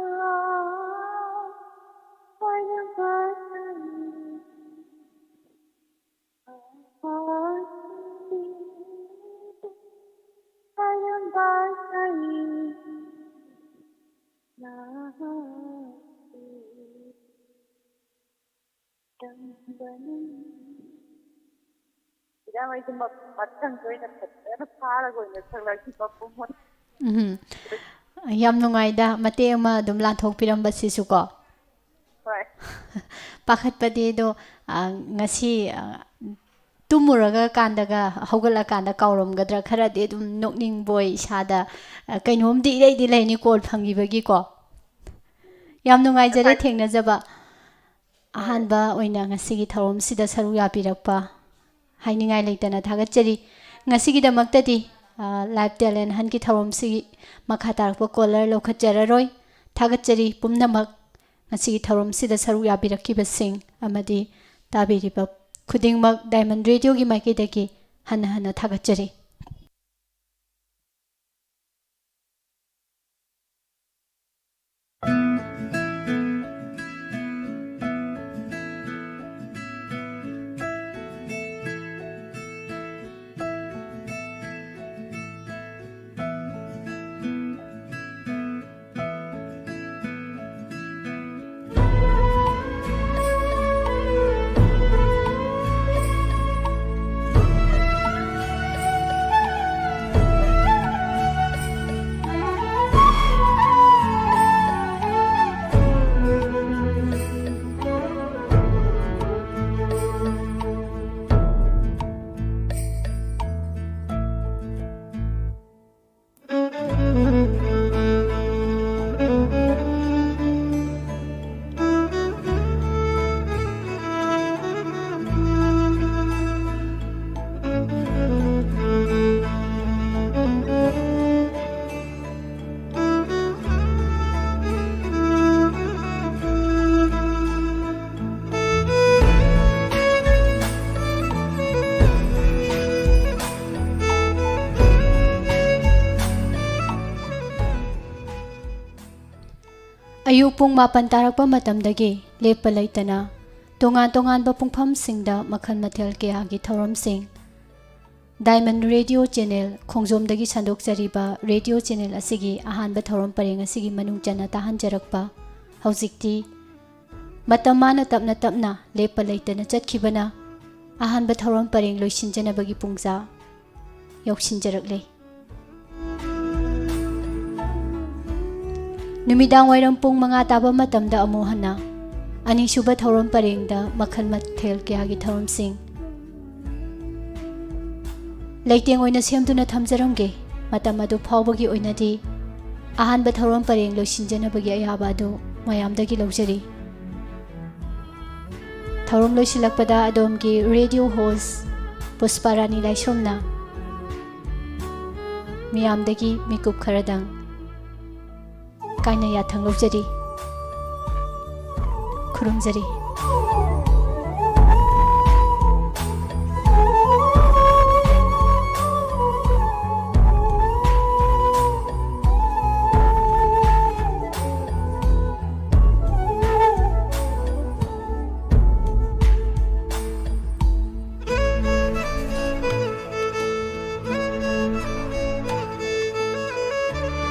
ꯄꯥꯏꯔꯝꯕ ꯅꯪ ꯏꯔꯥꯡ ꯑꯩꯁꯦ ꯃ- ꯃꯊꯪꯁꯦ ꯑꯣꯏꯅ ꯐꯖꯅ ꯐꯥꯔꯒ ꯑꯣꯏꯅ ꯁꯛꯂꯛꯈꯤ ꯃꯄꯨꯝ ꯑꯣꯏꯅ꯫ ꯎꯝ꯫ ꯌꯥꯝ ꯅꯨꯡꯉꯥꯏꯗ, ꯃꯇꯦꯛ ꯑꯃ ꯑꯗꯨꯝ ꯂꯥꯟꯊꯣꯛꯄꯤꯔꯝꯕꯁꯤꯁꯨ ꯀꯣ꯫ ꯍꯣꯏ꯫ ꯄꯥꯈꯠꯄꯗꯤ ꯑꯗꯣ, ꯑ, ꯉꯁꯤ, ꯑ, ꯇꯨꯝꯃꯨꯔꯒ ꯀꯥꯟꯗꯒ ꯍꯧꯒꯠꯂꯀꯥꯟꯗ ꯀꯥꯎꯔꯝꯒꯗ꯭ꯔꯥ ꯈꯔꯗꯤ ꯑꯗꯨꯝ ꯅꯣꯛꯅꯤꯡꯕꯣꯏ ꯏꯁꯥꯗ, ꯑ, ꯀꯩꯅꯣꯝꯗꯤ ꯏꯔꯩꯗꯤ ꯂꯩꯅꯤ call ꯐꯪꯈꯤꯕꯒꯤꯀꯣ꯫ ꯌꯥꯝ ꯅꯨꯡꯉꯥꯏꯖꯔꯦ ꯉꯁꯥꯏ ꯊꯦꯡꯅꯖꯕ꯫ ꯍꯣꯏ꯫ ꯑꯍꯥꯟꯕ ꯑꯣꯏꯅ ꯉꯁꯤꯒꯤ ꯊꯧꯔꯝꯁꯤꯗ ꯁꯔꯨꯛ ꯌꯥꯕꯤꯔꯛꯄ ꯍꯥꯏꯅꯤꯡꯉꯥꯏ ꯂꯩꯇꯅ ꯊꯥꯒꯠꯆꯔꯤ꯫ ꯉꯁꯤꯒꯤꯗꯃꯛꯇꯗꯤ, ꯑ, Live Talent Huntꯀꯤ ꯊꯧꯔꯝꯁꯤꯒꯤ ꯃꯈꯥ ꯇꯥꯔꯛꯄ caller ꯂꯧꯈꯠꯆꯔꯔꯣꯏ꯫ ꯊꯥꯒꯠꯆꯔꯤ ꯄꯨꯝꯅꯃꯛ ꯉꯁꯤꯒꯤ ꯊꯧꯔꯝꯁꯤꯗ ꯁꯔꯨꯛ ꯌꯥꯕꯤꯔꯛꯈꯤꯕꯁꯤꯡ ꯑꯃꯗꯤ ꯇꯥꯕꯤꯔꯤꯕ ꯈꯨꯗꯤꯡꯃꯛ Diamond Radioꯒꯤ ꯃꯥꯏꯀꯩꯗꯒꯤ ꯍꯟꯅ ꯍꯟꯅ ꯊꯥꯒꯠꯆꯔꯤ꯫ ꯑꯌꯨꯛ ꯄꯨꯡ ꯃꯥꯄꯟ ꯇꯥꯔꯛꯄ ꯃꯇꯝꯗꯒꯤ ꯂꯦꯞꯄ ꯂꯩꯇꯅ ꯇꯣꯉꯥꯟ ꯇꯣꯉꯥꯟꯕ ꯄꯨꯡꯐꯝꯁꯤꯡꯗ ꯃꯈꯜ ꯃꯊꯦꯜ ꯀꯌꯥꯒꯤ ꯊꯧꯔꯝꯁꯤꯡ, Diamond Radio Channel ꯈꯣꯡꯖꯣꯝꯗꯒꯤ ꯁꯟꯗꯣꯛꯆꯔꯤꯕ radio channel ꯑꯁꯤꯒꯤ ꯑꯍꯥꯟꯕ ꯊꯧꯔꯝ ꯄꯔꯦꯡ ꯑꯁꯤꯒꯤ ꯃꯅꯨꯡ ꯆꯟꯅ ꯇꯥꯍꯟꯖꯔꯛꯄ, ꯍꯧꯖꯤꯛꯇꯤ ꯃꯇꯝ ꯃꯥꯅ ꯇꯞꯅ ꯇꯞꯅ ꯂꯦꯞꯄ ꯂꯩꯇꯅ ꯆꯠꯈꯤꯕꯅ ꯑꯍꯥꯟꯕ ꯊꯧꯔꯝ ꯄꯔꯦꯡ ꯂꯣꯏꯁꯤꯟꯖꯅꯕꯒꯤ ꯄꯨꯡꯖꯥ ꯌꯧꯁꯤꯟꯖꯔꯛꯂꯦ꯫ ꯅꯨꯃꯤꯗꯥꯡ ꯋꯥꯏꯔꯝ ꯄꯨꯡ ꯃꯉꯥ ꯇꯥꯕ ꯃꯇꯝꯗ ꯑꯃꯨꯛ ꯍꯟꯅ ꯑꯅꯤꯁꯨꯕ ꯊꯧꯔꯝ ꯄꯔꯦꯡꯗ ꯃꯈꯜ ꯃꯊꯦꯜ ꯀꯌꯥꯒꯤ ꯊꯧꯔꯝꯁꯤꯡ ꯂꯩꯇꯦꯡ ꯑꯣꯏꯅ ꯁꯦꯝꯗꯨꯅ ꯊꯝꯖꯔꯝꯒꯦ꯫ ꯃꯇꯝ ꯑꯗꯨ ꯐꯥꯎꯕꯒꯤ ꯑꯣꯏꯅꯗꯤ ꯑꯍꯥꯟꯕ ꯊꯧꯔꯝ ꯄꯔꯦꯡ ꯂꯣꯏꯁꯤꯟꯖꯅꯕꯒꯤ ꯑꯌꯥꯕ ꯑꯗꯨ ꯃꯌꯥꯝꯗꯒꯤ ꯂꯧꯖꯔꯤ꯫ ꯊꯧꯔꯝ ꯂꯣꯏꯁꯤꯜꯂꯛꯄꯗ ꯑꯗꯣꯝꯒꯤ radio host ꯄꯨꯁꯄꯥꯔꯥꯅꯤ ꯂꯥꯏꯁ꯭ꯔꯝꯅ ꯃꯤꯌꯥꯝꯗꯒꯤ ꯃꯤꯀꯨꯞ ꯈꯔꯗꯪ ꯀꯥꯏꯅ ꯌꯥꯊꯪ ꯂꯧꯖꯔꯤ꯫ ꯈꯨꯔꯨꯝꯖꯔꯤ꯫